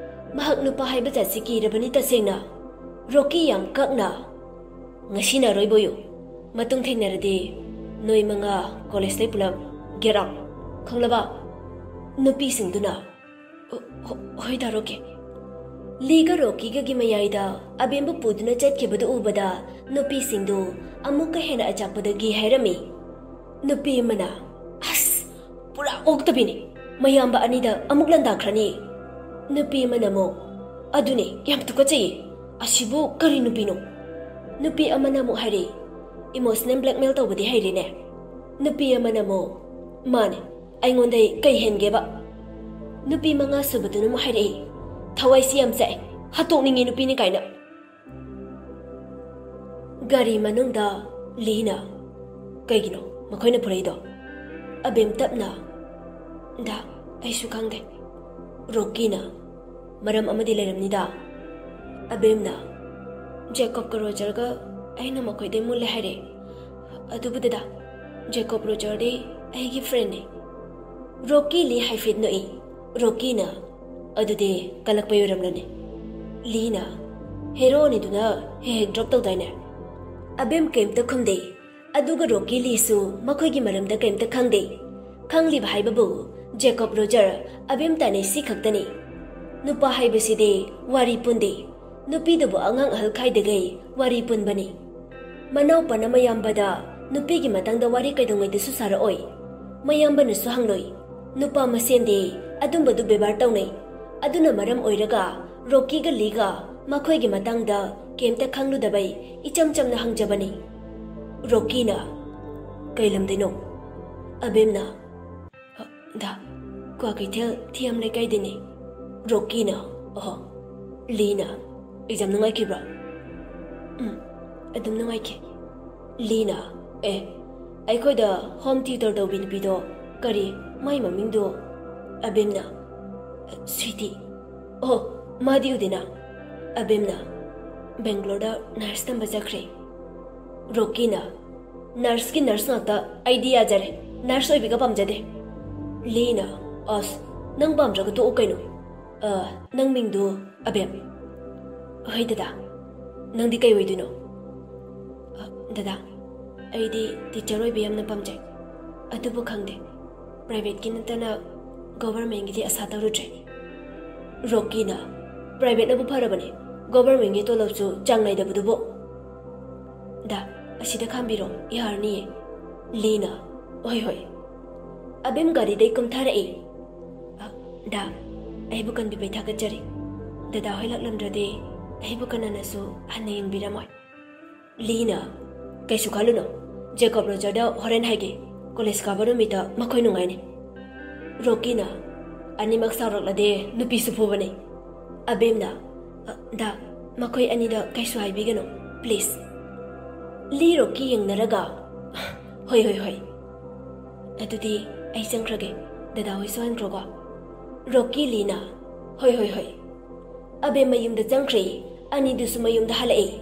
ꯃꯍꯥꯛ ꯅꯨꯄꯥ ꯍꯥꯏꯕ ꯖꯥꯠꯁꯤ ꯀꯤꯔꯕꯅꯤ ꯇꯁꯦꯡꯅ꯫ ꯔꯣꯀꯤ ꯌꯥꯝ ꯀꯛꯅ, "ꯉꯁꯤꯅ ꯑꯔꯣꯏꯕ ꯑꯣꯏꯌꯨ꯫ ꯃꯇꯨꯡ ꯊꯦꯡꯅꯔꯗꯤ ꯅꯣꯏ ꯃꯉꯥ ꯀꯣꯂꯦꯖꯇꯩ ꯄꯨꯂꯞ get out꯫ ꯈꯪꯂꯕ?" ꯅꯨꯄꯤꯁꯤꯡꯗꯨꯅ, "ꯍꯣ-, ꯍꯣ-, ꯍꯣꯏ ꯗꯥ ꯔꯣꯀꯤ꯫" ꯂꯤꯒ ꯔꯣꯀꯤꯒꯒꯤ ꯃꯌꯥꯏꯗ ꯑꯕꯦꯝꯕꯨ ꯄꯨꯗꯨꯅ ꯆꯠꯈꯤꯕꯗꯨ ꯎꯕꯗ ꯅꯨꯄꯤꯁꯤꯡꯗꯨ ꯑꯃꯨꯛꯀ ꯍꯦꯟꯅ ꯑꯆꯥꯛꯄꯗꯒꯤ ꯍꯥꯏꯔꯝꯃꯤ꯫ ꯅꯨꯄꯤ ꯑꯃꯅ, "ꯑꯁ, ꯄꯨꯔꯥ ꯑꯣꯛꯇꯕꯤꯅꯤ꯫ ꯃꯌꯥꯝꯕ ꯑꯅꯤꯗ ꯑꯃꯨꯛ ꯂꯥꯟꯗꯥꯈ꯭ꯔꯅꯤ꯫" ꯅꯨꯄꯤ ꯑꯃꯅ ꯑꯃꯨꯛ, "ꯑꯗꯨꯅꯦ, ꯌꯥꯝ ꯇꯨꯀꯠꯆꯩꯌꯦ꯫ ꯑꯁꯤꯕꯨ ꯀꯔꯤ ꯅꯨꯄꯤꯅꯣ?" ꯅꯨꯄꯤ ꯑꯃꯅ ꯑꯃꯨꯛ ꯍꯥꯏꯔꯛꯏ, ꯏꯃꯣꯁꯅꯦꯜ ꯕ꯭ꯂꯦꯛꯃꯦꯜ ꯇꯧꯕꯗꯤ ꯍꯩꯔꯦꯅꯦ꯫ ꯅꯨꯄꯤ ꯑꯃꯅ ꯑꯃꯨꯛ, "ꯃꯥꯅꯦ, ꯑꯩꯉꯣꯟꯗꯩ ꯀꯩ ꯍꯦꯟꯒꯦꯕ?" ꯅꯨꯄꯤ ꯃꯉꯥ ꯁꯨꯕꯗꯨꯅ ꯑꯃꯨꯛ ꯍꯥꯏꯔꯛꯏ, "ꯊꯋꯥꯏꯁꯤ ꯌꯥꯝ ꯆꯥꯛꯑꯦ, ꯍꯥꯠꯇꯣꯛꯅꯤꯡꯉꯤ ꯅꯨꯄꯤꯅꯤ ꯀꯥꯏꯅ"꯫ ꯒꯥꯔꯤ ꯃꯅꯨꯡꯗ ꯂꯤꯅ, "ꯀꯩꯒꯤꯅꯣ ꯃꯈꯣꯏꯅ ꯐꯨꯔꯛꯏꯗꯣ?" ꯑꯕꯦꯝ ꯇꯞꯅ, "ꯗꯥ, ꯑꯩꯁꯨ ꯈꯪꯗꯦ"꯫ ꯔꯣꯀꯤꯅ, "ꯃꯔꯝ ꯑꯃꯗꯤ ꯂꯩꯔꯝꯅꯤꯗ"꯫ ꯑꯕꯦꯝꯅ, "ꯖꯦꯀꯣꯕꯀ ꯔꯣꯖꯔꯒ ꯑꯩꯅ ꯃꯈꯣꯏꯗꯩ ꯃꯨꯜꯂꯦ ꯍꯥꯏꯔꯦ꯫ ꯑꯗꯨꯕꯨ ꯗꯗꯥ, ꯖꯦꯀꯣꯕ ꯔꯣꯖꯔꯗꯤ ꯑꯩꯒꯤ ꯐ꯭ꯔꯦꯟꯅꯤ"꯫ ꯔꯣꯀꯤ ꯂꯤ ꯍꯥꯏꯐꯦꯠ ꯅꯣꯛꯏ꯫ ꯔꯣꯀꯤꯅ, "ꯑꯗꯨꯗꯤ ꯀꯜꯂꯛꯄꯩ ꯑꯣꯏꯔꯝꯂꯅꯤ"꯫ ꯂꯤꯅ, "ꯍꯦꯔꯣꯅꯤꯗꯨꯅ ꯍꯦꯛ ꯍꯦꯛ ꯗ꯭ꯔꯣꯞ ꯇꯧꯗꯥꯏꯅꯦ"꯫ ꯑꯕꯦꯝ ꯀꯩꯝꯇ ꯈꯨꯝꯗꯦ꯫ ꯑꯗꯨꯒ ꯔꯣꯀꯤ ꯂꯤꯁꯨ ꯃꯈꯣꯏꯒꯤ ꯃꯔꯝꯗ ꯀꯩꯝꯇ ꯈꯪꯗꯦ꯫ ꯈꯪꯂꯤꯕ ꯍꯥꯏꯕꯕꯨ ꯖꯦꯀꯣꯕ ꯔꯣꯖꯔ, ꯑꯕꯦꯝ ꯇꯥꯅꯩ ꯁꯤ ꯈꯛꯇꯅꯤ꯫ ꯅꯨꯄꯥ ꯍꯥꯏꯕꯁꯤꯗꯤ ꯋꯥꯔꯤ ꯄꯨꯟꯗꯦ꯫ ꯅꯨꯄꯤꯗꯨꯕꯨ ꯑꯉꯥꯡ ꯑꯍꯜ ꯈꯥꯏꯗꯒꯩ ꯋꯥꯔꯤ ꯄꯨꯟꯕꯅꯤ꯫ ꯃꯅꯥꯎꯄꯥꯅ ꯃꯌꯥꯝꯕꯗ ꯅꯨꯄꯤꯒꯤ ꯃꯇꯥꯡꯗ ꯋꯥꯔꯤ ꯀꯩꯗꯧꯉꯩꯗꯁꯨ ꯁꯥꯔꯛꯑꯣꯏ꯫ ꯃꯌꯥꯝꯕꯅꯁꯨ ꯍꯪꯂꯣꯏ꯫ ꯅꯨꯄꯥ ꯃꯁꯦꯟꯗꯤ ꯑꯗꯨꯝꯕꯗꯨ ꯕꯦꯕꯥꯔ ꯇꯧꯅꯩ꯫ ꯑꯗꯨꯅ ꯃꯔꯝ ꯑꯣꯏꯔꯒ ꯔꯣꯀꯤꯒ ꯂꯤꯒ ꯃꯈꯣꯏꯒꯤ ꯃꯇꯥꯡꯗ ꯀꯩꯝꯇ ꯈꯪꯂꯨꯗꯕꯩ ꯏꯆꯝ ꯆꯝꯅ ꯍꯪꯖꯕꯅꯤ꯫ ꯔꯣꯀꯤꯅ, "ꯀꯩ ꯂꯝꯗꯩꯅꯣ?" ꯑꯕꯦꯝꯅ, "ꯑ, ꯗꯥ, ꯀ꯭ꯋꯥꯀꯩꯊꯦꯜ ꯊꯤꯌꯥꯝ ꯂꯩꯀꯥꯏꯗꯩꯅꯦ"꯫ ꯔꯣꯀꯤꯅ, "ꯑꯣꯍꯣ"꯫ ꯂꯤꯅ, "ꯑꯦꯛꯖꯥꯝ ꯅꯨꯡꯉꯥꯏꯈꯤꯕ꯭ꯔꯣ?" "ꯎꯝ, ꯑꯗꯨꯝ ꯅꯨꯡꯉꯥꯏꯈꯤ"꯫ ꯂꯤꯅ, "ꯑꯦ, ꯑꯩꯈꯣꯏꯗ ꯍꯣꯝ ꯇ꯭ꯌꯨꯇꯔ ꯇꯧꯕꯤ ꯅꯨꯄꯤꯗꯣ ꯀꯔꯤ, ꯃꯥꯏ ꯃꯃꯤꯡꯗꯣ?" ꯑꯕꯦꯝꯅ, "ꯁ꯭ꯋꯤꯇꯤ"꯫ "ꯑꯣ, ꯃꯥꯗꯤ ꯎꯗꯦꯅ"꯫ ꯑꯕꯦꯝꯅ, "ꯕꯦꯡꯒ꯭ꯂꯣꯔꯗ ꯅꯔꯁ ꯇꯝꯕ ꯆꯠꯈ꯭ꯔꯦ"꯫ ꯔꯣꯀꯤꯅ, "ꯅꯔꯁꯀꯤ ꯅꯔꯁ ꯉꯥꯛꯇ, ꯑꯩꯗꯤ ꯌꯥꯖꯔꯦ, ꯅꯔꯁ ꯑꯣꯏꯕꯤꯒ ꯄꯥꯝꯖꯗꯦ"꯫ ꯂꯤꯅ, "ꯑꯁ, ꯅꯪ ꯄꯥꯝꯗ꯭ꯔꯒ ꯇꯣꯛꯎ ꯀꯩꯅꯣ꯫ ꯑ, ꯅꯪ ꯃꯤꯡꯗꯨ?" "ꯑꯕꯦꯝ"꯫ "ꯍꯣꯏ ꯗꯗꯥ, ꯅꯪꯗꯤ ꯀꯩ ꯑꯣꯏꯗꯣꯏꯅꯣ?" "ꯑ, ꯗꯗꯥ, ꯑꯩꯗꯤ ꯇꯤꯆꯔ ꯑꯣꯏꯕ ꯌꯥꯝꯅ ꯄꯥꯝꯖꯩ, ꯑꯗꯨꯕꯨ ꯈꯪꯗꯦ, ꯄ꯭ꯔꯥꯏꯚꯦꯠꯀꯤ ꯅꯠꯇꯅ ꯒꯣꯚꯔꯃꯦꯟꯒꯤꯗꯤ ꯑꯁꯥ ꯇꯧꯔꯨꯗ꯭ꯔꯦ"꯫ ꯔꯣꯀꯤꯅ, "ꯄ꯭ꯔꯥꯏꯚꯦꯠꯅꯕꯨ ꯐꯔꯕꯅꯦ, ꯒꯣꯚꯔꯃꯦꯟꯒꯤ ꯇꯣꯂꯣꯞꯁꯨ ꯆꯥꯡ ꯅꯥꯏꯗꯕꯗꯨꯕꯨ"꯫ "ꯗꯥ, ꯑꯁꯤꯗ ꯈꯥꯝꯕꯤꯔꯣ, ꯌꯥꯔꯅꯤꯌꯦ"꯫ ꯂꯤꯅ, "ꯍꯣꯏ, ꯍꯣꯏ"꯫ ꯑꯕꯦꯝ ꯒꯥꯔꯤꯗꯩ ꯀꯨꯝꯊꯔꯛꯏ꯫ "ꯑ, ꯗꯥ, ꯑꯩꯕꯨ ꯀꯟꯕꯤꯕꯩ ꯊꯥꯒꯠꯆꯔꯤ꯫ ꯗꯗꯥ ꯍꯣꯏ ꯂꯥꯛꯂꯝꯗ꯭ꯔꯗꯤ ꯑꯩꯕꯨ ꯀꯅꯥꯅꯁꯨ ꯍꯟꯅ ꯌꯦꯡꯕꯤꯔꯝꯃꯣꯏ"꯫ ꯂꯤꯅ, ꯀꯩꯁꯨ ꯈꯜꯂꯨꯅꯨ, ꯖꯦꯀꯣꯕ ꯔꯣꯖꯔꯗ ꯍꯣꯔꯦꯟ ꯍꯥꯏꯒꯦ꯫ ꯀꯣꯂꯦꯖ ꯀꯥꯕ ꯅꯨꯃꯤꯠꯇ ꯃꯈꯣꯏ ꯅꯨꯡꯉꯥꯏꯅꯤ꯫ ꯔꯣꯀꯤꯅ, "ꯑꯅꯤꯃꯛ ꯁꯥꯎꯔꯛꯂꯗꯤ ꯅꯨꯄꯤꯁꯨ ꯐꯨꯕꯅꯤ꯫" ꯑꯕꯦꯝꯅ, "ꯑ, ꯗꯥ, ꯃꯈꯣꯏ ꯑꯅꯤꯗ ꯀꯩꯁꯨ ꯍꯥꯏꯕꯤꯒꯅꯨ, ꯄ꯭ꯂꯤꯖ꯫" ꯂꯤ ꯔꯣꯀꯤ ꯌꯦꯡꯅꯔꯒ, "ꯍꯣꯏ, ꯍꯣꯏ, ꯍꯣꯏ꯫ ꯑꯗꯨꯗꯤ ꯑꯩ ꯆꯪꯈ꯭ꯔꯒꯦ, ꯗꯗꯥ ꯍꯣꯏꯁꯨ ꯍꯟꯈ꯭ꯔꯣꯀꯣ꯫" ꯔꯣꯀꯤ ꯂꯤꯅ, "ꯍꯣꯏ, ꯍꯣꯏ, ꯍꯣꯏ꯫" ꯑꯕꯦꯝ ꯃꯌꯨꯝꯗ ꯆꯪꯈ꯭ꯔꯦ, ꯑꯅꯤꯗꯨꯁꯨ ꯃꯌꯨꯝꯗ ꯍꯜꯂꯛꯑꯦ꯫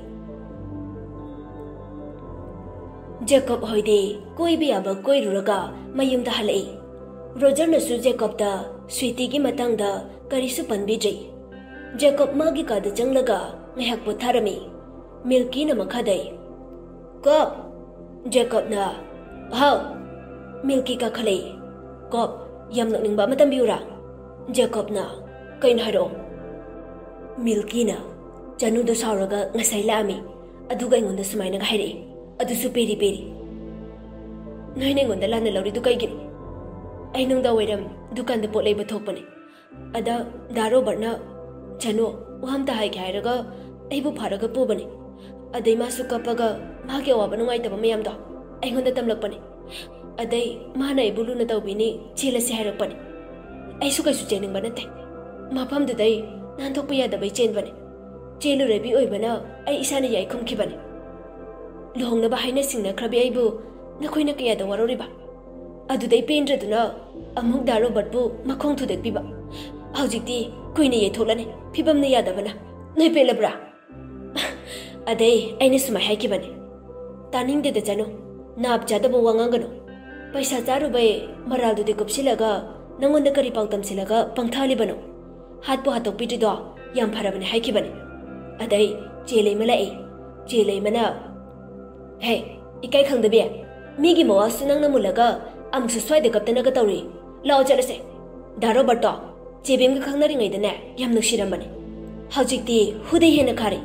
ꯖꯦꯀꯣꯕ ꯍꯣꯏꯗꯤ ꯀꯣꯏꯕ ꯌꯥꯕ ꯀꯣꯏꯔꯨꯔꯒ ꯃꯌꯨꯝꯗ ꯍꯜꯂꯛꯏ꯫ ꯔꯣꯖꯔꯅꯁꯨ ꯖꯦꯀꯣꯕꯇ ꯁ꯭ꯋꯤꯇꯤꯒꯤ ꯃꯇꯥꯡꯗ ꯀꯔꯤꯁꯨ ꯄꯟꯕꯤꯗ꯭ꯔꯤ꯫ ꯖꯦꯀꯣꯕ ꯃꯥꯒꯤ ꯀꯥꯗ ꯆꯪꯂꯒ ꯉꯥꯏꯍꯥꯛ ꯄꯣꯊꯥꯔꯝꯃꯤ꯫ ꯃꯤꯜꯀꯤꯅ ꯃꯈꯥꯗꯩ, "ꯀꯣꯕ!" ꯖꯦꯀꯣꯕꯅ, "ꯍꯥꯎ!" ꯃꯤꯜꯀꯤ ꯀꯥꯈꯠꯂꯛꯏ꯫ "ꯀꯣꯕ, ꯌꯥꯝ ꯅꯣꯛꯅꯤꯡꯕ ꯑꯃ ꯇꯝꯕꯤꯌꯨꯔꯥ?" ꯖꯦꯀꯣꯕꯅ, "ꯀꯩꯅꯣ, ꯍꯥꯏꯔꯛꯑꯣ꯫" ꯃꯤꯜꯀꯤꯅ, "ꯆꯅꯨꯗꯣ ꯁꯥꯎꯔꯒ ꯉꯁꯥꯏ ꯂꯥꯛꯑꯝꯃꯤ, ꯑꯗꯨꯒ ꯑꯩꯉꯣꯟꯗ ꯁꯨꯃꯥꯏꯅꯒ ꯍꯥꯏꯔꯛꯏ, ꯑꯗꯨꯁꯨ ꯄꯦꯔꯤ ꯄꯦꯔꯤ꯫" "ꯅꯣꯏꯅ ꯑꯩꯉꯣꯟꯗ ꯂꯥꯟꯅ ꯂꯧꯔꯤꯗꯨ ꯀꯩꯒꯤꯅꯣ? ꯑꯩ ꯅꯨꯡꯗꯥꯡ ꯋꯥꯏꯔꯝ ꯗꯨꯀꯥꯟꯗ ꯄꯣꯠ ꯂꯩꯕ ꯊꯣꯛꯄꯅꯦ꯫ ꯑꯗ ꯗꯥ ꯔꯣꯕꯔꯠꯅ ꯆꯅꯨ, ꯋꯥ ꯑꯝꯇ ꯍꯥꯏꯒꯦ ꯍꯥꯏꯔꯒ ꯑꯩꯕꯨ ꯐꯥꯔꯒ ꯄꯨꯕꯅꯦ꯫ ꯑꯗꯩ ꯃꯥꯁꯨ ꯀꯞꯄꯒ ꯃꯥꯒꯤ ꯑꯋꯥꯕ ꯅꯨꯡꯉꯥꯏꯇꯕ ꯃꯌꯥꯝꯗꯣ ꯑꯩꯉꯣꯟꯗ ꯇꯝꯂꯛꯄꯅꯦ꯫ ꯑꯗꯩ ꯃꯥꯅ ꯑꯩꯕꯨ ꯂꯨꯅ ꯇꯧꯕꯤꯅꯤ, ꯆꯦꯜꯂꯁꯤ ꯍꯥꯏꯔꯛꯄꯅꯦ꯫ ꯑꯩꯁꯨ ꯀꯩꯁꯨ ꯆꯦꯟꯅꯤꯡꯕ ꯅꯠꯇꯦ꯫ ꯃꯐꯝꯗꯨꯗꯩ ꯅꯥꯟꯊꯣꯛꯄ ꯌꯥꯗꯕꯩ ꯆꯦꯟꯕꯅꯦ꯫ ꯆꯦꯜꯂꯨꯔꯦꯕꯤ ꯑꯣꯏꯕꯅ ꯑꯩ ꯏꯁꯥꯅ ꯌꯥꯏ ꯈꯨꯝꯈꯤꯕꯅꯦ꯫ ꯂꯨꯍꯣꯡꯅꯕ ꯍꯥꯏꯅ ꯁꯤꯡꯅꯈ꯭ꯔꯕꯤ ꯑꯩꯕꯨ ꯅꯈꯣꯏꯅ ꯀꯌꯥꯗ ꯋꯥꯔꯧꯔꯤꯕ? ꯑꯗꯨꯗꯩ ꯄꯦꯟꯗ꯭ꯔꯗꯨꯅ ꯑꯃꯨꯛ ꯗꯥ ꯔꯣꯕꯔꯠꯄꯨ ꯃꯈꯣꯡ ꯊꯨꯗꯦꯛꯄꯤꯕ꯫ ꯍꯧꯖꯤꯛꯇꯤ ꯀꯨꯏꯅ ꯌꯩꯊꯣꯛꯂꯅꯤ, ꯐꯤꯕꯝꯅ ꯌꯥꯗꯕꯅ꯫ ꯅꯣꯏ ꯄꯦꯜꯂꯕ꯭ꯔꯥ?" ꯑꯗꯩ ꯑꯩꯅ ꯁꯨꯃꯥꯏ ꯍꯥꯏꯈꯤꯕꯅꯦ, "ꯇꯥꯅꯤꯡꯗꯦꯗ ꯆꯅꯨ, ꯅꯥꯞ ꯆꯥꯗꯕ ꯋꯥ ꯉꯥꯡꯒꯅꯨ꯫ ꯄꯩꯁꯥ ꯆꯥꯔꯨꯕꯩ ꯃꯔꯥꯜꯗꯨꯗꯤ ꯀꯨꯞꯁꯤꯜꯂꯒ ꯅꯪꯉꯣꯟꯗ ꯀꯔꯤ ꯄꯥꯎ ꯇꯝꯁꯤꯜꯂꯒ ꯄꯪꯊꯥꯂꯤꯕꯅꯣ? ꯍꯥꯠꯄꯨ ꯍꯥꯠꯇꯣꯛꯄꯤꯗ꯭ꯔꯤꯗꯣ ꯌꯥꯝ ꯐꯔꯕꯅꯦ" ꯍꯥꯏꯈꯤꯕꯅꯦ꯫ ꯑꯗꯩ ꯆꯦ ꯂꯩꯃ ꯂꯥꯛꯏ꯫ ꯆꯦ ꯂꯩꯃꯅ, "ꯍꯦ, ꯏꯀꯥꯏ ꯈꯪꯗꯕꯤ, ꯃꯤꯒꯤ ꯃꯋꯥꯁꯨ ꯅꯪꯅ ꯃꯨꯜꯂꯒ ꯑꯃꯨꯛꯁꯨ ꯁ꯭ꯋꯥꯏꯗ ꯀꯞꯇꯅꯒ ꯇꯧꯔꯤ꯫ ꯂꯥꯛꯑꯣ ꯆꯠꯂꯁꯦ꯫ ꯗꯥ ꯔꯣꯕꯔꯠꯇꯣ ꯆꯦꯕꯦꯝꯒ ꯈꯪꯅꯔꯤꯉꯩꯗꯅꯦ ꯌꯥꯝ ꯅꯨꯡꯁꯤꯔꯝꯕꯅꯦ꯫ ꯍꯧꯖꯤꯛꯇꯤ ꯍꯨꯗꯩ ꯍꯦꯟꯅ ꯈꯥꯔꯦ꯫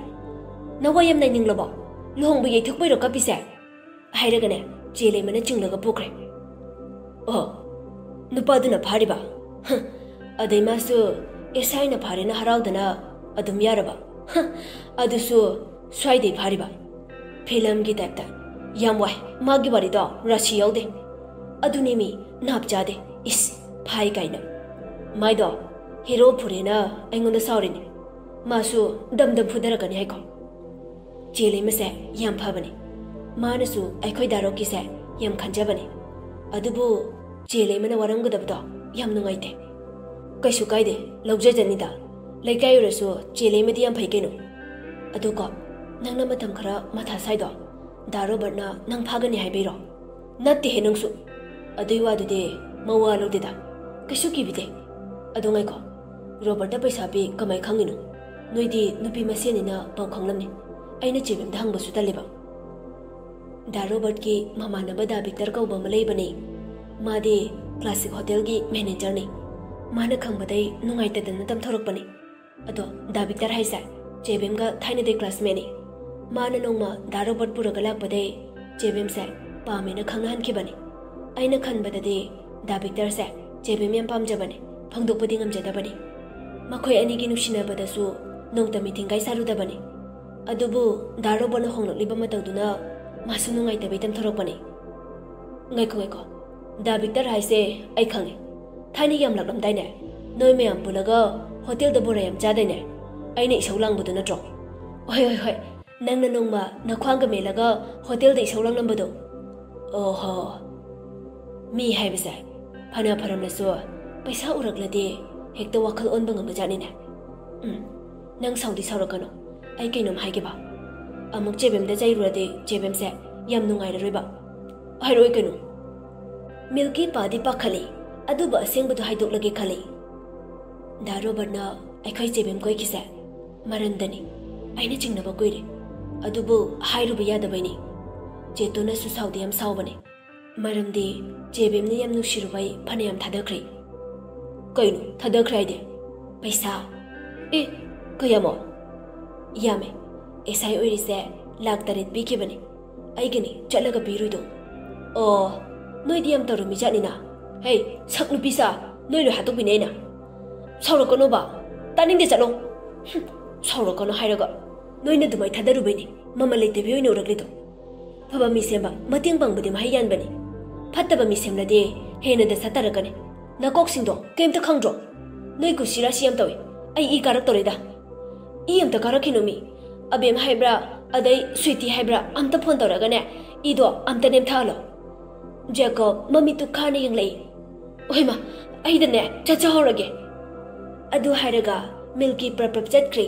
ꯅꯋꯥ ꯌꯥꯝ ꯅꯩꯅꯤꯡꯂꯕꯣ? ꯂꯨꯍꯣꯡꯕ ꯌꯩꯊꯣꯛꯄꯩꯔꯣ ꯀꯞꯄꯤꯁꯦ?" ꯍꯥꯏꯔꯒꯅꯦ ꯆꯦ ꯂꯩꯃꯅ ꯆꯤꯡꯂꯒ ꯄꯨꯈ꯭ꯔꯦ꯫ "ꯑꯣ, ꯅꯨꯄꯥꯗꯨꯅ ꯐꯥꯔꯤꯕ? ꯍ, ꯑꯗꯩ ꯃꯥꯁꯨ ꯑꯦꯁ ꯑꯥꯏꯅ ꯐꯥꯔꯦꯅ ꯍꯔꯥꯎꯗꯅ ꯑꯗꯨꯝ ꯌꯥꯔꯕ? ꯍ, ꯑꯗꯨꯁꯨ ꯁ꯭ꯋꯥꯏꯗꯩ ꯐꯥꯔꯤꯕ? ꯐꯤꯂꯝꯒꯤ ꯇꯥꯏꯞꯇ ꯌꯥꯝ ꯋꯥꯏ꯫ ꯃꯥꯒꯤ ꯋꯥꯔꯤꯗꯣ ꯔꯥꯁꯤ ꯌꯥꯎꯗꯦ꯫ ꯑꯗꯨꯅꯦ ꯃꯤ, ꯅꯥꯞ ꯆꯥꯗꯦ꯫ ꯏꯁ, ꯐꯥꯏ ꯀꯥꯏꯅ꯫ ꯃꯥꯏꯗꯣ ꯍꯦꯔꯣ ꯐꯨꯔꯦꯅ ꯑꯩꯉꯣꯟꯗ ꯁꯥꯎꯔꯤꯅꯤ꯫ ꯃꯥꯁꯨ ꯗꯝ ꯗꯝ ꯐꯨꯗꯔꯛꯀꯅꯤ ꯍꯥꯏꯀꯣ꯫ ꯆꯦ ꯂꯩꯃꯁꯦ ꯌꯥꯝ ꯐꯕꯅꯤ꯫ ꯃꯥꯅꯁꯨ ꯑꯩꯈꯣꯏ ꯗꯥ ꯔꯣꯕꯔꯠꯀꯤꯁꯦ ꯌꯥꯝ ꯈꯟꯖꯕꯅꯤ꯫ ꯑꯗꯨꯕꯨ ꯆꯦ ꯂꯩꯃꯅ ꯋꯥꯔꯝꯒꯗꯕꯗꯣ ꯌꯥꯝ ꯅꯨꯡꯉꯥꯏꯇꯦ꯫ ꯀꯩꯁꯨ ꯀꯥꯏꯗꯦ, ꯂꯧꯖꯖꯅꯤꯗ꯫ ꯂꯩꯀꯥꯏ ꯑꯣꯏꯔꯁꯨ ꯆꯦ ꯂꯩꯃꯗꯤ ꯌꯥꯝ ꯐꯩ ꯀꯩꯅꯣ꯫ ꯑꯗꯨꯀꯣ, ꯅꯪꯅ ꯃꯇꯝ ꯈꯔ ꯃꯊꯥ ꯁꯥꯏꯗꯣ, ꯗꯥ ꯔꯣꯕꯔꯠꯅ ꯅꯪ ꯐꯥꯒꯅꯤ ꯍꯥꯏꯕꯩꯔꯣ? ꯅꯠꯇꯦꯍꯦ ꯅꯪꯁꯨ꯫ ꯑꯗꯨꯏ ꯋꯥꯗꯨꯗꯤ ꯃꯋꯥ ꯂꯧꯗꯦꯗ꯫ ꯀꯩꯁꯨ ꯀꯤꯕꯤꯗꯦ꯫ ꯑꯗꯣ ꯉꯥꯏꯈꯣ, ꯔꯣꯕꯔꯠꯇ ꯄꯩꯁꯥ ꯄꯤ ꯀꯃꯥꯏ ꯈꯪꯉꯤꯅꯣ? ꯅꯣꯏꯗꯤ ꯅꯨꯄꯤ ꯃꯁꯦꯟꯅꯤꯅ ꯄꯥꯎ ꯈꯪꯂꯝꯅꯤ꯫ ꯑꯩꯅ ꯆꯦꯕꯦꯝꯗ ꯍꯪꯕꯁꯨ ꯇꯜꯂꯦꯕ꯫ ꯗꯥ ꯔꯣꯕꯔꯠꯀꯤ ꯃꯃꯥꯟꯅꯕ ꯗꯥ ꯕꯤꯛꯇꯔ ꯀꯧꯕ ꯑꯃ ꯂꯩꯕꯅꯤ꯫ ꯃꯥꯗꯤ ꯀ꯭ꯂꯥꯁꯤꯛ ꯍꯣꯇꯦꯜꯒꯤ ꯃꯦꯅꯦꯖꯔꯅꯤ꯫ ꯃꯥꯅ ꯈꯪꯕꯗꯩ ꯅꯨꯡꯉꯥꯏꯇꯗꯅ ꯇꯝꯊꯣꯔꯛꯄꯅꯤ꯫ ꯑꯗꯣ ꯗꯥ ꯕꯤꯛꯇꯔ ꯍꯥꯏꯁꯦ ꯆꯦꯕꯦꯝꯒ ꯊꯥꯏꯅꯗꯩ ꯀ꯭ꯂꯥꯁꯃꯦꯠꯅꯤ꯫ ꯃꯥꯅ ꯅꯣꯡꯃ ꯗꯥ ꯔꯣꯕꯔꯠ ꯄꯨꯔꯒ ꯂꯥꯛꯄꯗꯩ ꯆꯦꯕꯦꯝꯁꯦ ꯄꯥꯝꯃꯦꯅ ꯈꯪꯅꯍꯟꯈꯤꯕꯅꯤ꯫ ꯑꯩꯅ ꯈꯟꯕꯗꯗꯤ ꯗꯥ ꯕꯤꯛꯇꯔꯁꯦ ꯆꯦꯕꯦꯝ ꯌꯥꯝ ꯄꯥꯝꯖꯕꯅꯤ, ꯐꯣꯡꯗꯣꯛꯄꯗꯤ ꯉꯝꯖꯗꯕꯅꯤ꯫ ꯃꯈꯣꯏ ꯑꯅꯤꯒꯤ ꯅꯨꯡꯁꯤꯅꯕꯗꯁꯨ ꯅꯣꯡꯇ ꯃꯤꯊꯤꯡꯒꯥꯏ ꯁꯥꯔꯨꯗꯕꯅꯤ꯫ ꯑꯗꯨꯕꯨ ꯗꯥ ꯔꯣꯕꯔꯠꯅ ꯍꯣꯡꯂꯛꯂꯤꯕ ꯃꯇꯧꯗꯨꯅ ꯃꯥꯁꯨ ꯅꯨꯡꯉꯥꯏꯇꯕꯩ ꯇꯝꯊꯣꯔꯛꯄꯅꯤ꯫ ꯉꯥꯏꯈꯣ, ꯉꯥꯏꯈꯣ꯫ ꯗꯥ ꯕꯤꯛꯇꯔ ꯍꯥꯏꯁꯦ ꯑꯩ ꯈꯪꯉꯦ꯫ ꯊꯥꯏꯅ ꯌꯥꯝ ꯂꯥꯛꯂꯝꯗꯥꯏꯅꯦ? ꯅꯣꯏ ꯃꯌꯥꯝ ꯄꯨꯜꯂꯒ ꯍꯣꯇꯦꯜꯗ ꯕꯣꯔꯥ ꯌꯥꯝ ꯆꯥꯗꯥꯏꯅꯦ? ꯑꯩꯅ ꯏꯁꯧ ꯂꯥꯡꯕꯗꯨ ꯅꯠꯇ꯭ꯔꯣ? ꯍꯣꯏ, ꯍꯣꯏ, ꯍꯣꯏ꯫ ꯅꯪꯅ ꯅꯣꯡꯃ ꯅꯈ꯭ꯋꯥꯡꯒ ꯃꯦꯜꯂꯒ ꯍꯣꯇꯦꯜꯗ ꯏꯁꯧ ꯂꯥꯡꯂꯝꯕꯗꯣ꯫ ꯑꯣꯍꯣ꯫ ꯃꯤ ꯍꯥꯏꯕꯁꯦ ꯐꯅ ꯐꯔꯝꯂꯁꯨ ꯄꯩꯁꯥ ꯎꯔꯛꯂꯗꯤ ꯍꯦꯛꯇ ꯋꯥꯈꯜ ꯑꯣꯟꯕ ꯉꯝꯕꯖꯥꯠꯅꯤꯅꯦ꯫ ꯎꯝ, ꯅꯪ ꯁꯥꯎꯗꯤ ꯁꯥꯎꯔꯛꯀꯅꯨ꯫ ꯑꯩ ꯀꯩꯅꯣꯝ ꯍꯥꯏꯒꯦꯕ꯫ ꯑꯃꯨꯛ ꯆꯦꯕꯦꯝꯗ ꯆꯩꯔꯨꯔꯗꯤ ꯆꯦꯕꯦꯝꯁꯦ ꯌꯥꯝ ꯅꯨꯡꯉꯥꯏꯔꯔꯣꯏꯕ꯫ ꯍꯥꯏꯔꯛꯑꯣꯏ ꯀꯩꯅꯣ꯫ ꯃꯤꯜꯀꯤ ꯄꯥꯗꯤ ꯄꯥꯈꯠꯂꯤ, ꯑꯗꯨꯕꯨ ꯑꯁꯦꯡꯕꯗꯨ ꯍꯥꯏꯗꯣꯛꯂꯒꯦ ꯈꯜꯂꯤ꯫ ꯗꯥ ꯔꯣꯕꯔꯠꯅ ꯑꯩꯈꯣꯏ ꯆꯦꯕꯦꯝ ꯀꯣꯏꯈꯤꯁꯦ ꯃꯔꯟꯗꯅꯤ꯫ ꯑꯩꯅ ꯆꯤꯡꯅꯕ ꯀꯨꯏꯔꯦ, ꯑꯗꯨꯕꯨ ꯍꯥꯏꯔꯨꯕ ꯌꯥꯗꯕꯩꯅꯤ꯫ ꯆꯦꯇꯣꯅꯁꯨ ꯁꯥꯎꯗꯤ ꯌꯥꯝ ꯁꯥꯎꯕꯅꯦ, ꯃꯔꯝꯗꯤ ꯆꯦꯕꯦꯝꯅ ꯌꯥꯝ ꯅꯨꯡꯁꯤꯔꯨꯕꯩ ꯐꯅꯌꯥꯝ ꯊꯥꯗꯈ꯭ꯔꯦ꯫ ꯀꯩꯅꯣ ꯊꯥꯗꯈ꯭ꯔꯦ ꯍꯥꯏꯗꯤ? ꯄꯩꯁꯥ꯫ ꯑꯦ, ꯀꯌꯥꯃꯣ? ꯌꯥꯝꯃꯦ꯫ ꯑꯦꯁ ꯑꯥꯏ ꯑꯣꯏꯔꯤꯁꯦ ꯂꯥꯛ ꯇꯔꯦꯠ ꯄꯤꯈꯤꯕꯅꯤ꯫ ꯑꯩꯒꯤꯅꯤ ꯆꯠꯂꯒ ꯄꯤꯔꯨꯏꯗꯣ꯫ ꯑꯣ, ꯅꯣꯏꯗꯤ ꯌꯥꯝ ꯇꯧꯔꯝꯃꯤ ꯖꯥꯠꯅꯤꯅ꯫ ꯍꯦ, ꯁꯛ ꯅꯨꯄꯤ ꯁꯥ, ꯅꯣꯏ ꯂꯣꯏ ꯍꯥꯠꯇꯣꯛꯄꯤꯅꯤ ꯑꯩꯅ꯫ ꯁꯥꯎꯔꯛꯀꯅꯣꯕ, ꯇꯥꯅꯤꯡꯗꯦ, ꯆꯠꯂꯣ꯫ ꯍꯨꯝ, ꯁꯥꯎꯔꯛꯀꯅꯣ ꯍꯥꯏꯔꯒ ꯅꯣꯏꯅ ꯑꯗꯨꯃꯥꯏ ꯊꯥꯗꯔꯨꯕꯩꯅꯤ ꯃꯃꯜ ꯂꯩꯇꯕꯤ ꯑꯣꯏꯅ ꯎꯔꯛꯂꯤꯗꯣ꯫ ꯐꯕ ꯃꯤ ꯁꯦꯝꯕ ꯃꯇꯦꯡ ꯄꯥꯡꯕꯗꯤ ꯃꯍꯩ ꯌꯥꯟꯕꯅꯤ꯫ ꯐꯠꯇꯕ ꯃꯤ ꯁꯦꯝꯂꯗꯤ ꯍꯦꯟꯅ ꯗꯁꯥ ꯇꯥꯔꯛꯀꯅꯤ꯫ ꯅꯀꯣꯛꯁꯤꯡꯗꯣ ꯀꯩꯝꯇ ꯈꯪꯗ꯭ꯔꯣ? ꯅꯣꯏ ꯀꯨꯁꯤ ꯔꯥꯁꯤ ꯌꯥꯝ ꯇꯧꯏ꯫ ꯑꯩ ꯏ ꯀꯥꯔꯛꯇꯧꯔꯦꯗ꯫ ꯏ ꯑꯝꯇ ꯀꯥꯔꯛꯈꯤꯅꯣ ꯃꯤ꯫ ꯑꯕꯦꯝ ꯍꯥꯏꯕ꯭ꯔꯥ, ꯑꯗꯩ ꯁ꯭ꯋꯤꯇꯤ ꯍꯥꯏꯕ꯭ꯔꯥ, ꯑꯝꯇ ꯐꯣꯟ ꯇꯧꯔꯒꯅꯦ, ꯏꯗꯣ ꯑꯝꯇ ꯅꯦꯝꯊꯍꯜꯂꯣ꯫ ꯖꯦꯀꯣꯕ ꯃꯃꯤꯠꯇꯨ ꯈꯥꯅ ꯌꯦꯡꯂꯛꯏ꯫ "ꯍꯣꯏꯃ, ꯑꯩꯗꯅꯦ ꯆꯠꯆꯍꯧꯔꯒꯦ꯫" ꯑꯗꯨ ꯍꯥꯏꯔꯒ ꯃꯤꯜꯀꯤ ꯄ꯭ꯔꯞ ꯄ꯭ꯔꯞ ꯆꯠꯈ꯭ꯔꯦ꯫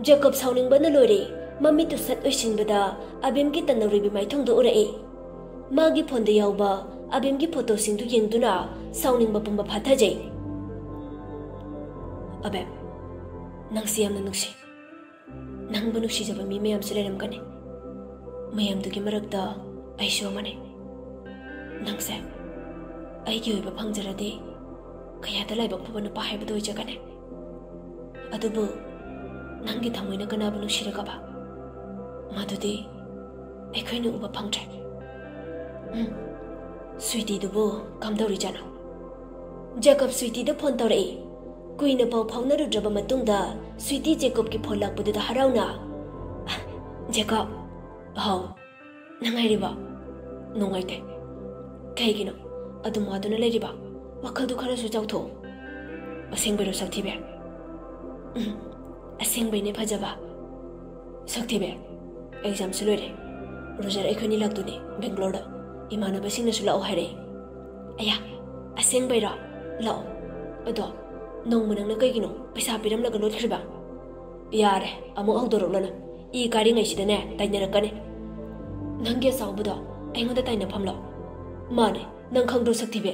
ꯖꯦꯀꯣꯕ ꯁꯥꯎꯅꯤꯡꯕꯅ ꯂꯣꯏꯔꯦ꯫ ꯃꯃꯤꯠꯇꯨ ꯁꯠ ꯎꯏꯁꯤꯟꯕꯗ ꯑꯕꯦꯝꯒꯤ ꯇꯟꯅꯧꯔꯤꯕꯤ ꯃꯥꯏꯊꯣꯡꯗꯨ ꯎꯔꯛꯏ꯫ ꯃꯥꯒꯤ ꯐꯣꯟꯗ ꯌꯥꯎꯕ ꯑꯕꯦꯝꯒꯤ ꯐꯣꯇꯣꯁꯤꯡꯗꯨ ꯌꯦꯡꯗꯨꯅ ꯁꯥꯎꯅꯤꯡꯕ ꯄꯨꯝꯕ ꯐꯥꯊꯖꯩ꯫ "ꯑꯕꯦꯝ, ꯅꯪꯁꯤ ꯌꯥꯝꯅ ꯅꯨꯡꯁꯤ꯫ ꯅꯪꯕꯨ ꯅꯨꯡꯁꯤꯖꯕ ꯃꯤ ꯃꯌꯥꯝꯁꯨ ꯂꯩꯔꯝꯒꯅꯤ꯫ ꯃꯌꯥꯝꯗꯨꯒꯤ ꯃꯔꯛꯇ ꯑꯩꯁꯨ ꯑꯃꯅꯤ꯫ ꯅꯪꯁꯦ ꯑꯩꯒꯤ ꯑꯣꯏꯕ ꯐꯪꯖꯔꯗꯤ ꯀꯌꯥꯗ ꯂꯥꯏꯕꯛ ꯐꯕ ꯅꯨꯄꯥ ꯍꯥꯏꯕꯗꯨ ꯑꯣꯏꯖꯒꯅꯤ꯫ ꯑꯗꯨꯕꯨ ꯅꯪꯒꯤ ꯊꯃꯣꯏꯅ ꯀꯅꯥꯕꯨ ꯅꯨꯡꯁꯤꯔꯒꯕ, ꯃꯗꯨꯗꯤ ꯑꯩꯈꯣꯏꯅ ꯎꯕ ꯐꯪꯗ꯭ꯔꯦ꯫ ꯎꯝ, ꯁ꯭ꯋꯤꯇꯤꯗꯨꯕꯨ ꯀꯝꯗꯧꯔꯤꯖꯥꯠꯅꯣ?" ꯖꯦꯀꯣꯕ ꯁ꯭ꯋꯤꯇꯤꯗ ꯐꯣꯟ ꯇꯧꯔꯛꯏ꯫ ꯀꯨꯏꯅ ꯄꯥꯎ ꯐꯥꯎꯅꯔꯨꯗ꯭ꯔꯕ ꯃꯇꯨꯡꯗ ꯁ꯭ꯋꯤꯇꯤ ꯖꯦꯀꯣꯕꯀꯤ ꯐꯣꯟ ꯂꯥꯛꯄꯗꯨꯗ ꯍꯔꯥꯎꯅ, "ꯖꯦꯀꯣꯕ, ꯍꯥꯎ, ꯅꯨꯡꯉꯥꯏꯔꯤꯕꯣ?" "ꯅꯨꯡꯉꯥꯏꯇꯦ꯫ ꯀꯩꯒꯤꯅꯣ ꯑꯗꯨꯝ ꯋꯥꯗꯨꯅ ꯂꯩꯔꯤꯕ? ꯋꯥꯈꯜꯗꯨ ꯈꯔꯁꯨ ꯆꯥꯎꯊꯣꯛꯑꯣ꯫" "ꯑꯁꯦꯡꯕꯩꯔꯣ ꯁꯛꯊꯤꯕꯤ?" "ꯎꯝ, ꯑꯁꯦꯡꯕꯩꯅꯦ ꯐꯖꯕ꯫ ꯁꯛꯊꯤꯕꯤ, ꯑꯦꯛꯖꯥꯝꯁꯨ ꯂꯣꯏꯔꯦ꯫ ꯔꯣꯖꯔ ꯑꯩꯈꯣꯏꯅꯤ ꯂꯥꯛꯇꯣꯏꯅꯦ ꯕꯦꯡꯒ꯭ꯂꯣꯔꯗ꯫ ꯏꯃꯥꯟꯅꯕꯁꯤꯡꯅꯁꯨ ꯂꯥꯛꯑꯣ ꯍꯥꯏꯔꯛꯑꯦ꯫" "ꯑꯌꯥ, ꯑꯁꯦꯡꯕꯩꯔꯣ? ꯂꯥꯛꯑꯣ꯫ ꯑꯗꯣ ꯅꯣꯡꯃ ꯅꯪꯅ ꯀꯩꯒꯤꯅꯣ ꯄꯩꯁꯥ ꯄꯤꯔꯝꯂꯒ ꯂꯣꯠꯈ꯭ꯔꯤꯕ?" "ꯌꯥꯔꯦ, ꯑꯃꯨꯛ ꯍꯧꯗꯣꯔꯛꯂꯅꯨ꯫ ꯏ ꯀꯥꯔꯤꯉꯩꯁꯤꯗꯅꯦ ꯇꯥꯏꯅꯔꯛꯀꯅꯤ꯫ ꯅꯪꯒꯤ ꯑꯆꯥꯎꯕꯗꯣ ꯑꯩꯉꯣꯟꯗ ꯇꯥꯏꯅꯐꯝꯂꯣ?" "ꯃꯥꯅꯦ, ꯅꯪ ꯈꯪꯗ꯭ꯔꯣ ꯁꯛꯊꯤꯕꯤ?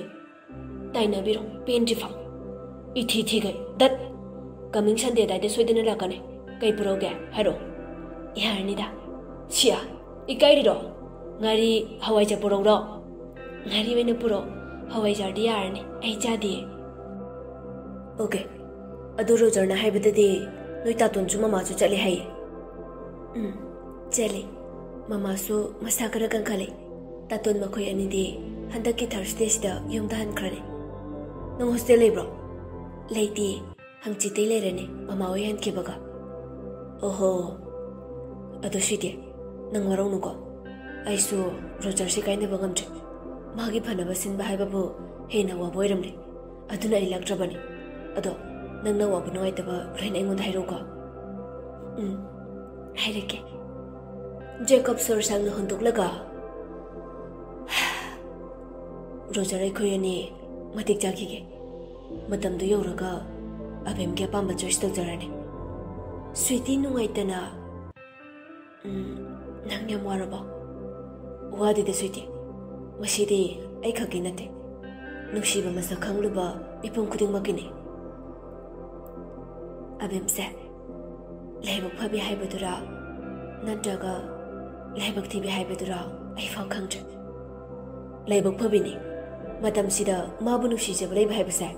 ꯇꯥꯏꯅꯕꯤꯔꯣ, ꯄꯦꯟꯗ꯭ꯔꯤ ꯐꯥꯎ꯫ ꯏꯊꯤ ꯊꯤꯒꯩ, ꯗꯠ! ꯀꯃꯤꯡ ꯁꯟꯗꯦ ꯑꯗꯥꯏꯗ ꯁꯣꯏꯗꯅ ꯂꯥꯛꯀꯅꯤ꯫ ꯀꯩ ꯄꯨꯔꯛꯎꯒꯦ ꯍꯥꯏꯔꯣ?" "ꯌꯥꯔꯅꯤꯗ꯫" "ꯁꯤꯌꯥ, ꯏꯀꯥꯏꯔꯤꯔꯣ? ꯉꯥꯔꯤ, ꯍꯋꯥꯏꯖꯥꯔ ꯄꯨꯔꯛꯎꯔꯣ?" "ꯉꯥꯔꯤ ꯑꯣꯏꯅ ꯄꯨꯔꯛꯑꯣ, ꯍꯋꯥꯏꯖꯥꯔꯗꯤ ꯌꯥꯔꯅꯤ, ꯑꯩ ꯆꯥꯗꯤꯌꯦ꯫" "ꯑꯣꯀꯦ, ꯑꯗꯨ ꯔꯣꯖꯔꯅ ꯍꯥꯏꯕꯗꯗꯤ ꯅꯣꯏ ꯇꯥꯇꯣꯟꯁꯨ ꯃꯃꯥꯁꯨ ꯆꯠꯂꯦ ꯍꯥꯏꯌꯦ꯫" "ꯎꯝ, ꯆꯠꯂꯦ꯫ ꯃꯃꯥꯁꯨ ꯃꯁꯥ ꯈꯔ ꯀꯟꯈꯠꯂꯦ꯫ ꯇꯥꯇꯣꯟ ꯃꯈꯣꯏ ꯑꯅꯤꯗꯤ ꯍꯟꯗꯛꯀꯤ ꯊꯔꯁꯗꯦꯁꯤꯗ ꯌꯨꯝꯗ ꯍꯟꯈ꯭ꯔꯅꯤ꯫" "ꯅꯪ ꯍꯣꯁꯇꯦꯜ ꯂꯩꯕ꯭ꯔꯣ?" "ꯂꯩꯇꯦ꯫ ꯍꯪꯆꯤꯠꯇꯩ ꯂꯩꯔꯅꯤ, ꯃꯃꯥ ꯍꯣꯏ ꯍꯟꯈꯤꯕꯒ꯫" "ꯑꯣꯍꯣ꯫ ꯑꯗꯣ ꯁꯤꯗꯤ, ꯅꯪ ꯋꯥꯔꯧꯅꯨꯀꯣ꯫ ꯑꯩꯁꯨ ꯔꯣꯖꯔꯁꯤ ꯀꯥꯏꯅꯕ ꯉꯝꯗ꯭ꯔꯦ꯫ ꯃꯥꯒꯤ ꯐꯅꯕ ꯁꯤꯟꯕ ꯍꯥꯏꯕꯕꯨ ꯍꯦꯟꯅ ꯋꯥꯕ ꯑꯣꯏꯔꯝꯂꯦ꯫ ꯑꯗꯨꯅ ꯑꯩ ꯂꯥꯛꯇ꯭ꯔꯕꯅꯤ꯫ ꯑꯗꯣ ꯅꯪꯅ ꯋꯥꯕ ꯅꯨꯡꯉꯥꯏꯇꯕ ꯂꯣꯏꯅ ꯑꯩꯉꯣꯟꯗ ꯍꯥꯏꯔꯛꯎꯀꯣ꯫ ꯎꯝ, ꯍꯥꯏꯔꯛꯀꯦ꯫ ꯖꯦꯀꯣꯕ ꯁꯣꯔ ꯁꯥꯡꯅ ꯍꯣꯟꯗꯣꯛꯂꯒ, "ꯔꯣꯖꯔ, ꯑꯩꯈꯣꯏ ꯑꯅꯤ ꯃꯇꯤꯛ ꯆꯥꯈꯤꯒꯦ꯫ ꯃꯇꯝꯗꯨ ꯌꯧꯔꯒ ꯑꯕꯦꯝꯒꯤ ꯑꯄꯥꯝꯕ ꯆꯣꯏꯁ ꯇꯧꯖꯔꯅꯤ꯫" ꯁ꯭ꯋꯤꯇꯤ ꯅꯨꯡꯉꯥꯏꯇꯅ, "ꯎꯝ, ꯅꯪ ꯌꯥꯝ ꯋꯥꯔꯕꯣ?" "ꯋꯥꯗꯦꯗ ꯁ꯭ꯋꯤꯇꯤ, ꯃꯁꯤꯗꯤ ꯑꯩꯈꯛꯀꯤ ꯅꯠꯇꯦ, ꯅꯨꯡꯁꯤꯕ ꯃꯁꯛ ꯈꯪꯂꯨꯕ ꯃꯤꯄꯨꯝ ꯈꯨꯗꯤꯡꯃꯛꯀꯤꯅꯤ꯫" "ꯑꯕꯦꯝꯁꯦ ꯂꯥꯏꯕꯛ ꯐꯕꯤ ꯍꯥꯏꯕꯗꯨꯔꯥ, ꯅꯠꯇ꯭ꯔꯒ ꯂꯥꯏꯕꯛ ꯊꯤꯕꯤ ꯍꯥꯏꯕꯗꯨꯔꯥ, ꯑꯩ ꯐꯥꯎ ꯈꯪꯗ꯭ꯔꯦ꯫ ꯂꯥꯏꯕꯛ ꯐꯕꯤꯅꯤ꯫ ꯃꯇꯝꯁꯤꯗ ꯃꯥꯕꯨ ꯅꯨꯡꯁꯤꯖꯕ ꯂꯩꯕ ꯍꯥꯏꯕꯁꯦ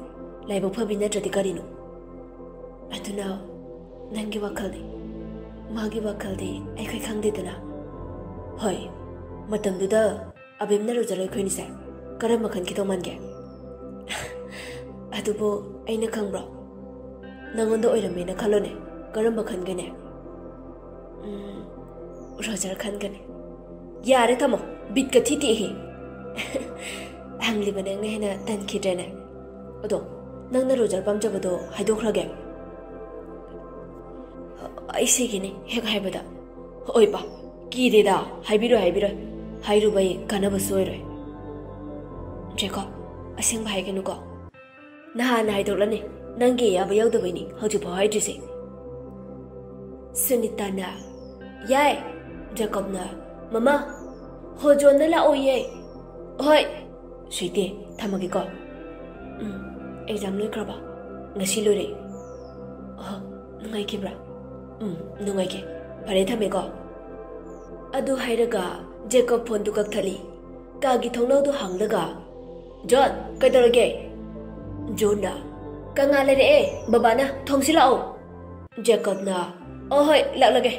ꯂꯥꯏꯕꯛ ꯐꯕꯤ ꯅꯠꯇ꯭ꯔꯗꯤ ꯀꯔꯤꯅꯣ? ꯑꯗꯨꯅ ꯅꯪꯒꯤ ꯋꯥꯈꯜꯗꯤ?" "ꯃꯥꯒꯤ ꯋꯥꯈꯜꯗꯤ ꯑꯩꯈꯣꯏ ꯈꯪꯗꯦꯗꯅ꯫" "ꯍꯣꯏ, ꯃꯇꯝꯗꯨꯗ ꯑꯕꯦꯝꯅ ꯔꯣꯖꯔ ꯑꯩꯈꯣꯏꯅꯤꯁꯦ ꯀꯔꯝꯕ ꯈꯟꯈꯤꯗꯧ ꯃꯥꯟꯒꯦ?" "ꯑꯗꯨꯕꯨ ꯑꯩꯅ ꯈꯪꯕ꯭ꯔꯣ? ꯅꯪꯉꯣꯟꯗ ꯑꯣꯏꯔꯝꯃꯦꯅ ꯈꯜꯂꯣꯅꯦ, ꯀꯔꯝꯕ ꯈꯟꯒꯅꯤ?" "ꯎꯝ, ꯔꯣꯖꯔ ꯈꯟꯒꯅꯤ꯫" "ꯌꯥꯔꯦ, ꯊꯝꯃꯣ, ꯕꯤꯠꯀ ꯊꯤ ꯇꯦꯛꯏꯍꯦ꯫" "ꯍꯪꯂꯤꯕ ꯅꯪꯅ ꯍꯦꯟꯅ ꯇꯟꯈꯤꯗ꯭ꯔꯦꯅꯦ꯫ ꯑꯗꯣ ꯅꯪꯅ ꯔꯣꯖꯔ ꯄꯥꯝꯖꯕꯗꯣ ꯍꯥꯏꯗꯣꯛꯈ꯭ꯔꯒꯦ?" "ꯑꯩ ꯁꯤꯒꯤꯅꯤ ꯍꯦꯛ ꯍꯥꯏꯕꯗ꯫" "ꯑꯣꯏꯕ, ꯀꯤꯗꯦꯗ, ꯍꯥꯏꯕꯤꯔꯣꯏ, ꯍꯥꯏꯕꯤꯔꯣꯏ꯫ ꯍꯥꯏꯔꯨꯕꯩ ꯀꯥꯟꯅꯕꯁꯨ ꯑꯣꯏꯔꯣꯏ꯫" "ꯖꯦꯀꯣꯕ, ꯑꯁꯦꯡꯕ ꯍꯥꯏꯒꯅꯨꯀꯣ꯫ ꯅꯍꯥꯟꯅ ꯍꯥꯏꯗꯣꯛꯂꯅꯤ, ꯅꯪꯒꯤ ꯑꯌꯥꯕ ꯌꯥꯎꯗꯕꯩꯅꯤ ꯍꯧꯖꯤꯛꯐꯥꯎ ꯍꯥꯏꯗ꯭ꯔꯤꯁꯦ꯫" ꯁꯨꯅꯤꯇꯥꯅ, "ꯌꯥꯏ꯫" ꯖꯦꯀꯣꯕꯅ, "ꯃꯃꯥ, ꯍꯣ ꯖꯣꯟꯅ ꯂꯥꯛꯑꯣꯌꯦ꯫" "ꯍꯣꯏ꯫" "ꯁ꯭ꯋꯤꯇꯤ, ꯊꯝꯃꯒꯦꯀꯣ꯫" "ꯎꯝ, ꯑꯦꯛꯖꯥꯝ ꯂꯣꯏꯈ꯭ꯔꯕ?" "ꯉꯁꯤ ꯂꯣꯏꯔꯦ꯫" "ꯑꯣ, ꯅꯨꯡꯉꯥꯏꯈꯤꯕ꯭ꯔꯥ?" "ꯎꯝ, ꯅꯨꯡꯉꯥꯏꯈꯤ꯫ ꯐꯔꯦ, ꯊꯝꯃꯦꯀꯣ꯫" ꯑꯗꯨ ꯍꯥꯏꯔꯒ ꯖꯦꯀꯣꯕ ꯐꯣꯟꯗꯨ ꯀꯛꯊꯠꯂꯤ꯫ ꯀꯥꯒꯤ ꯊꯣꯡꯅꯥꯎꯗꯨ ꯍꯥꯡꯂꯒ, "ꯖꯣꯟ, ꯀꯩꯗꯧꯔꯒꯦ?" ꯖꯣꯟꯅ, "ꯀꯪꯂꯥ ꯂꯩꯔꯛꯑꯦ, ꯕꯕꯥꯅ ꯊꯣꯡꯁꯤ ꯂꯥꯛꯑꯣ꯫" ꯖꯦꯀꯣꯕꯅ, "ꯑꯣ ꯍꯣꯏ, ꯂꯥꯛꯂꯒꯦ꯫"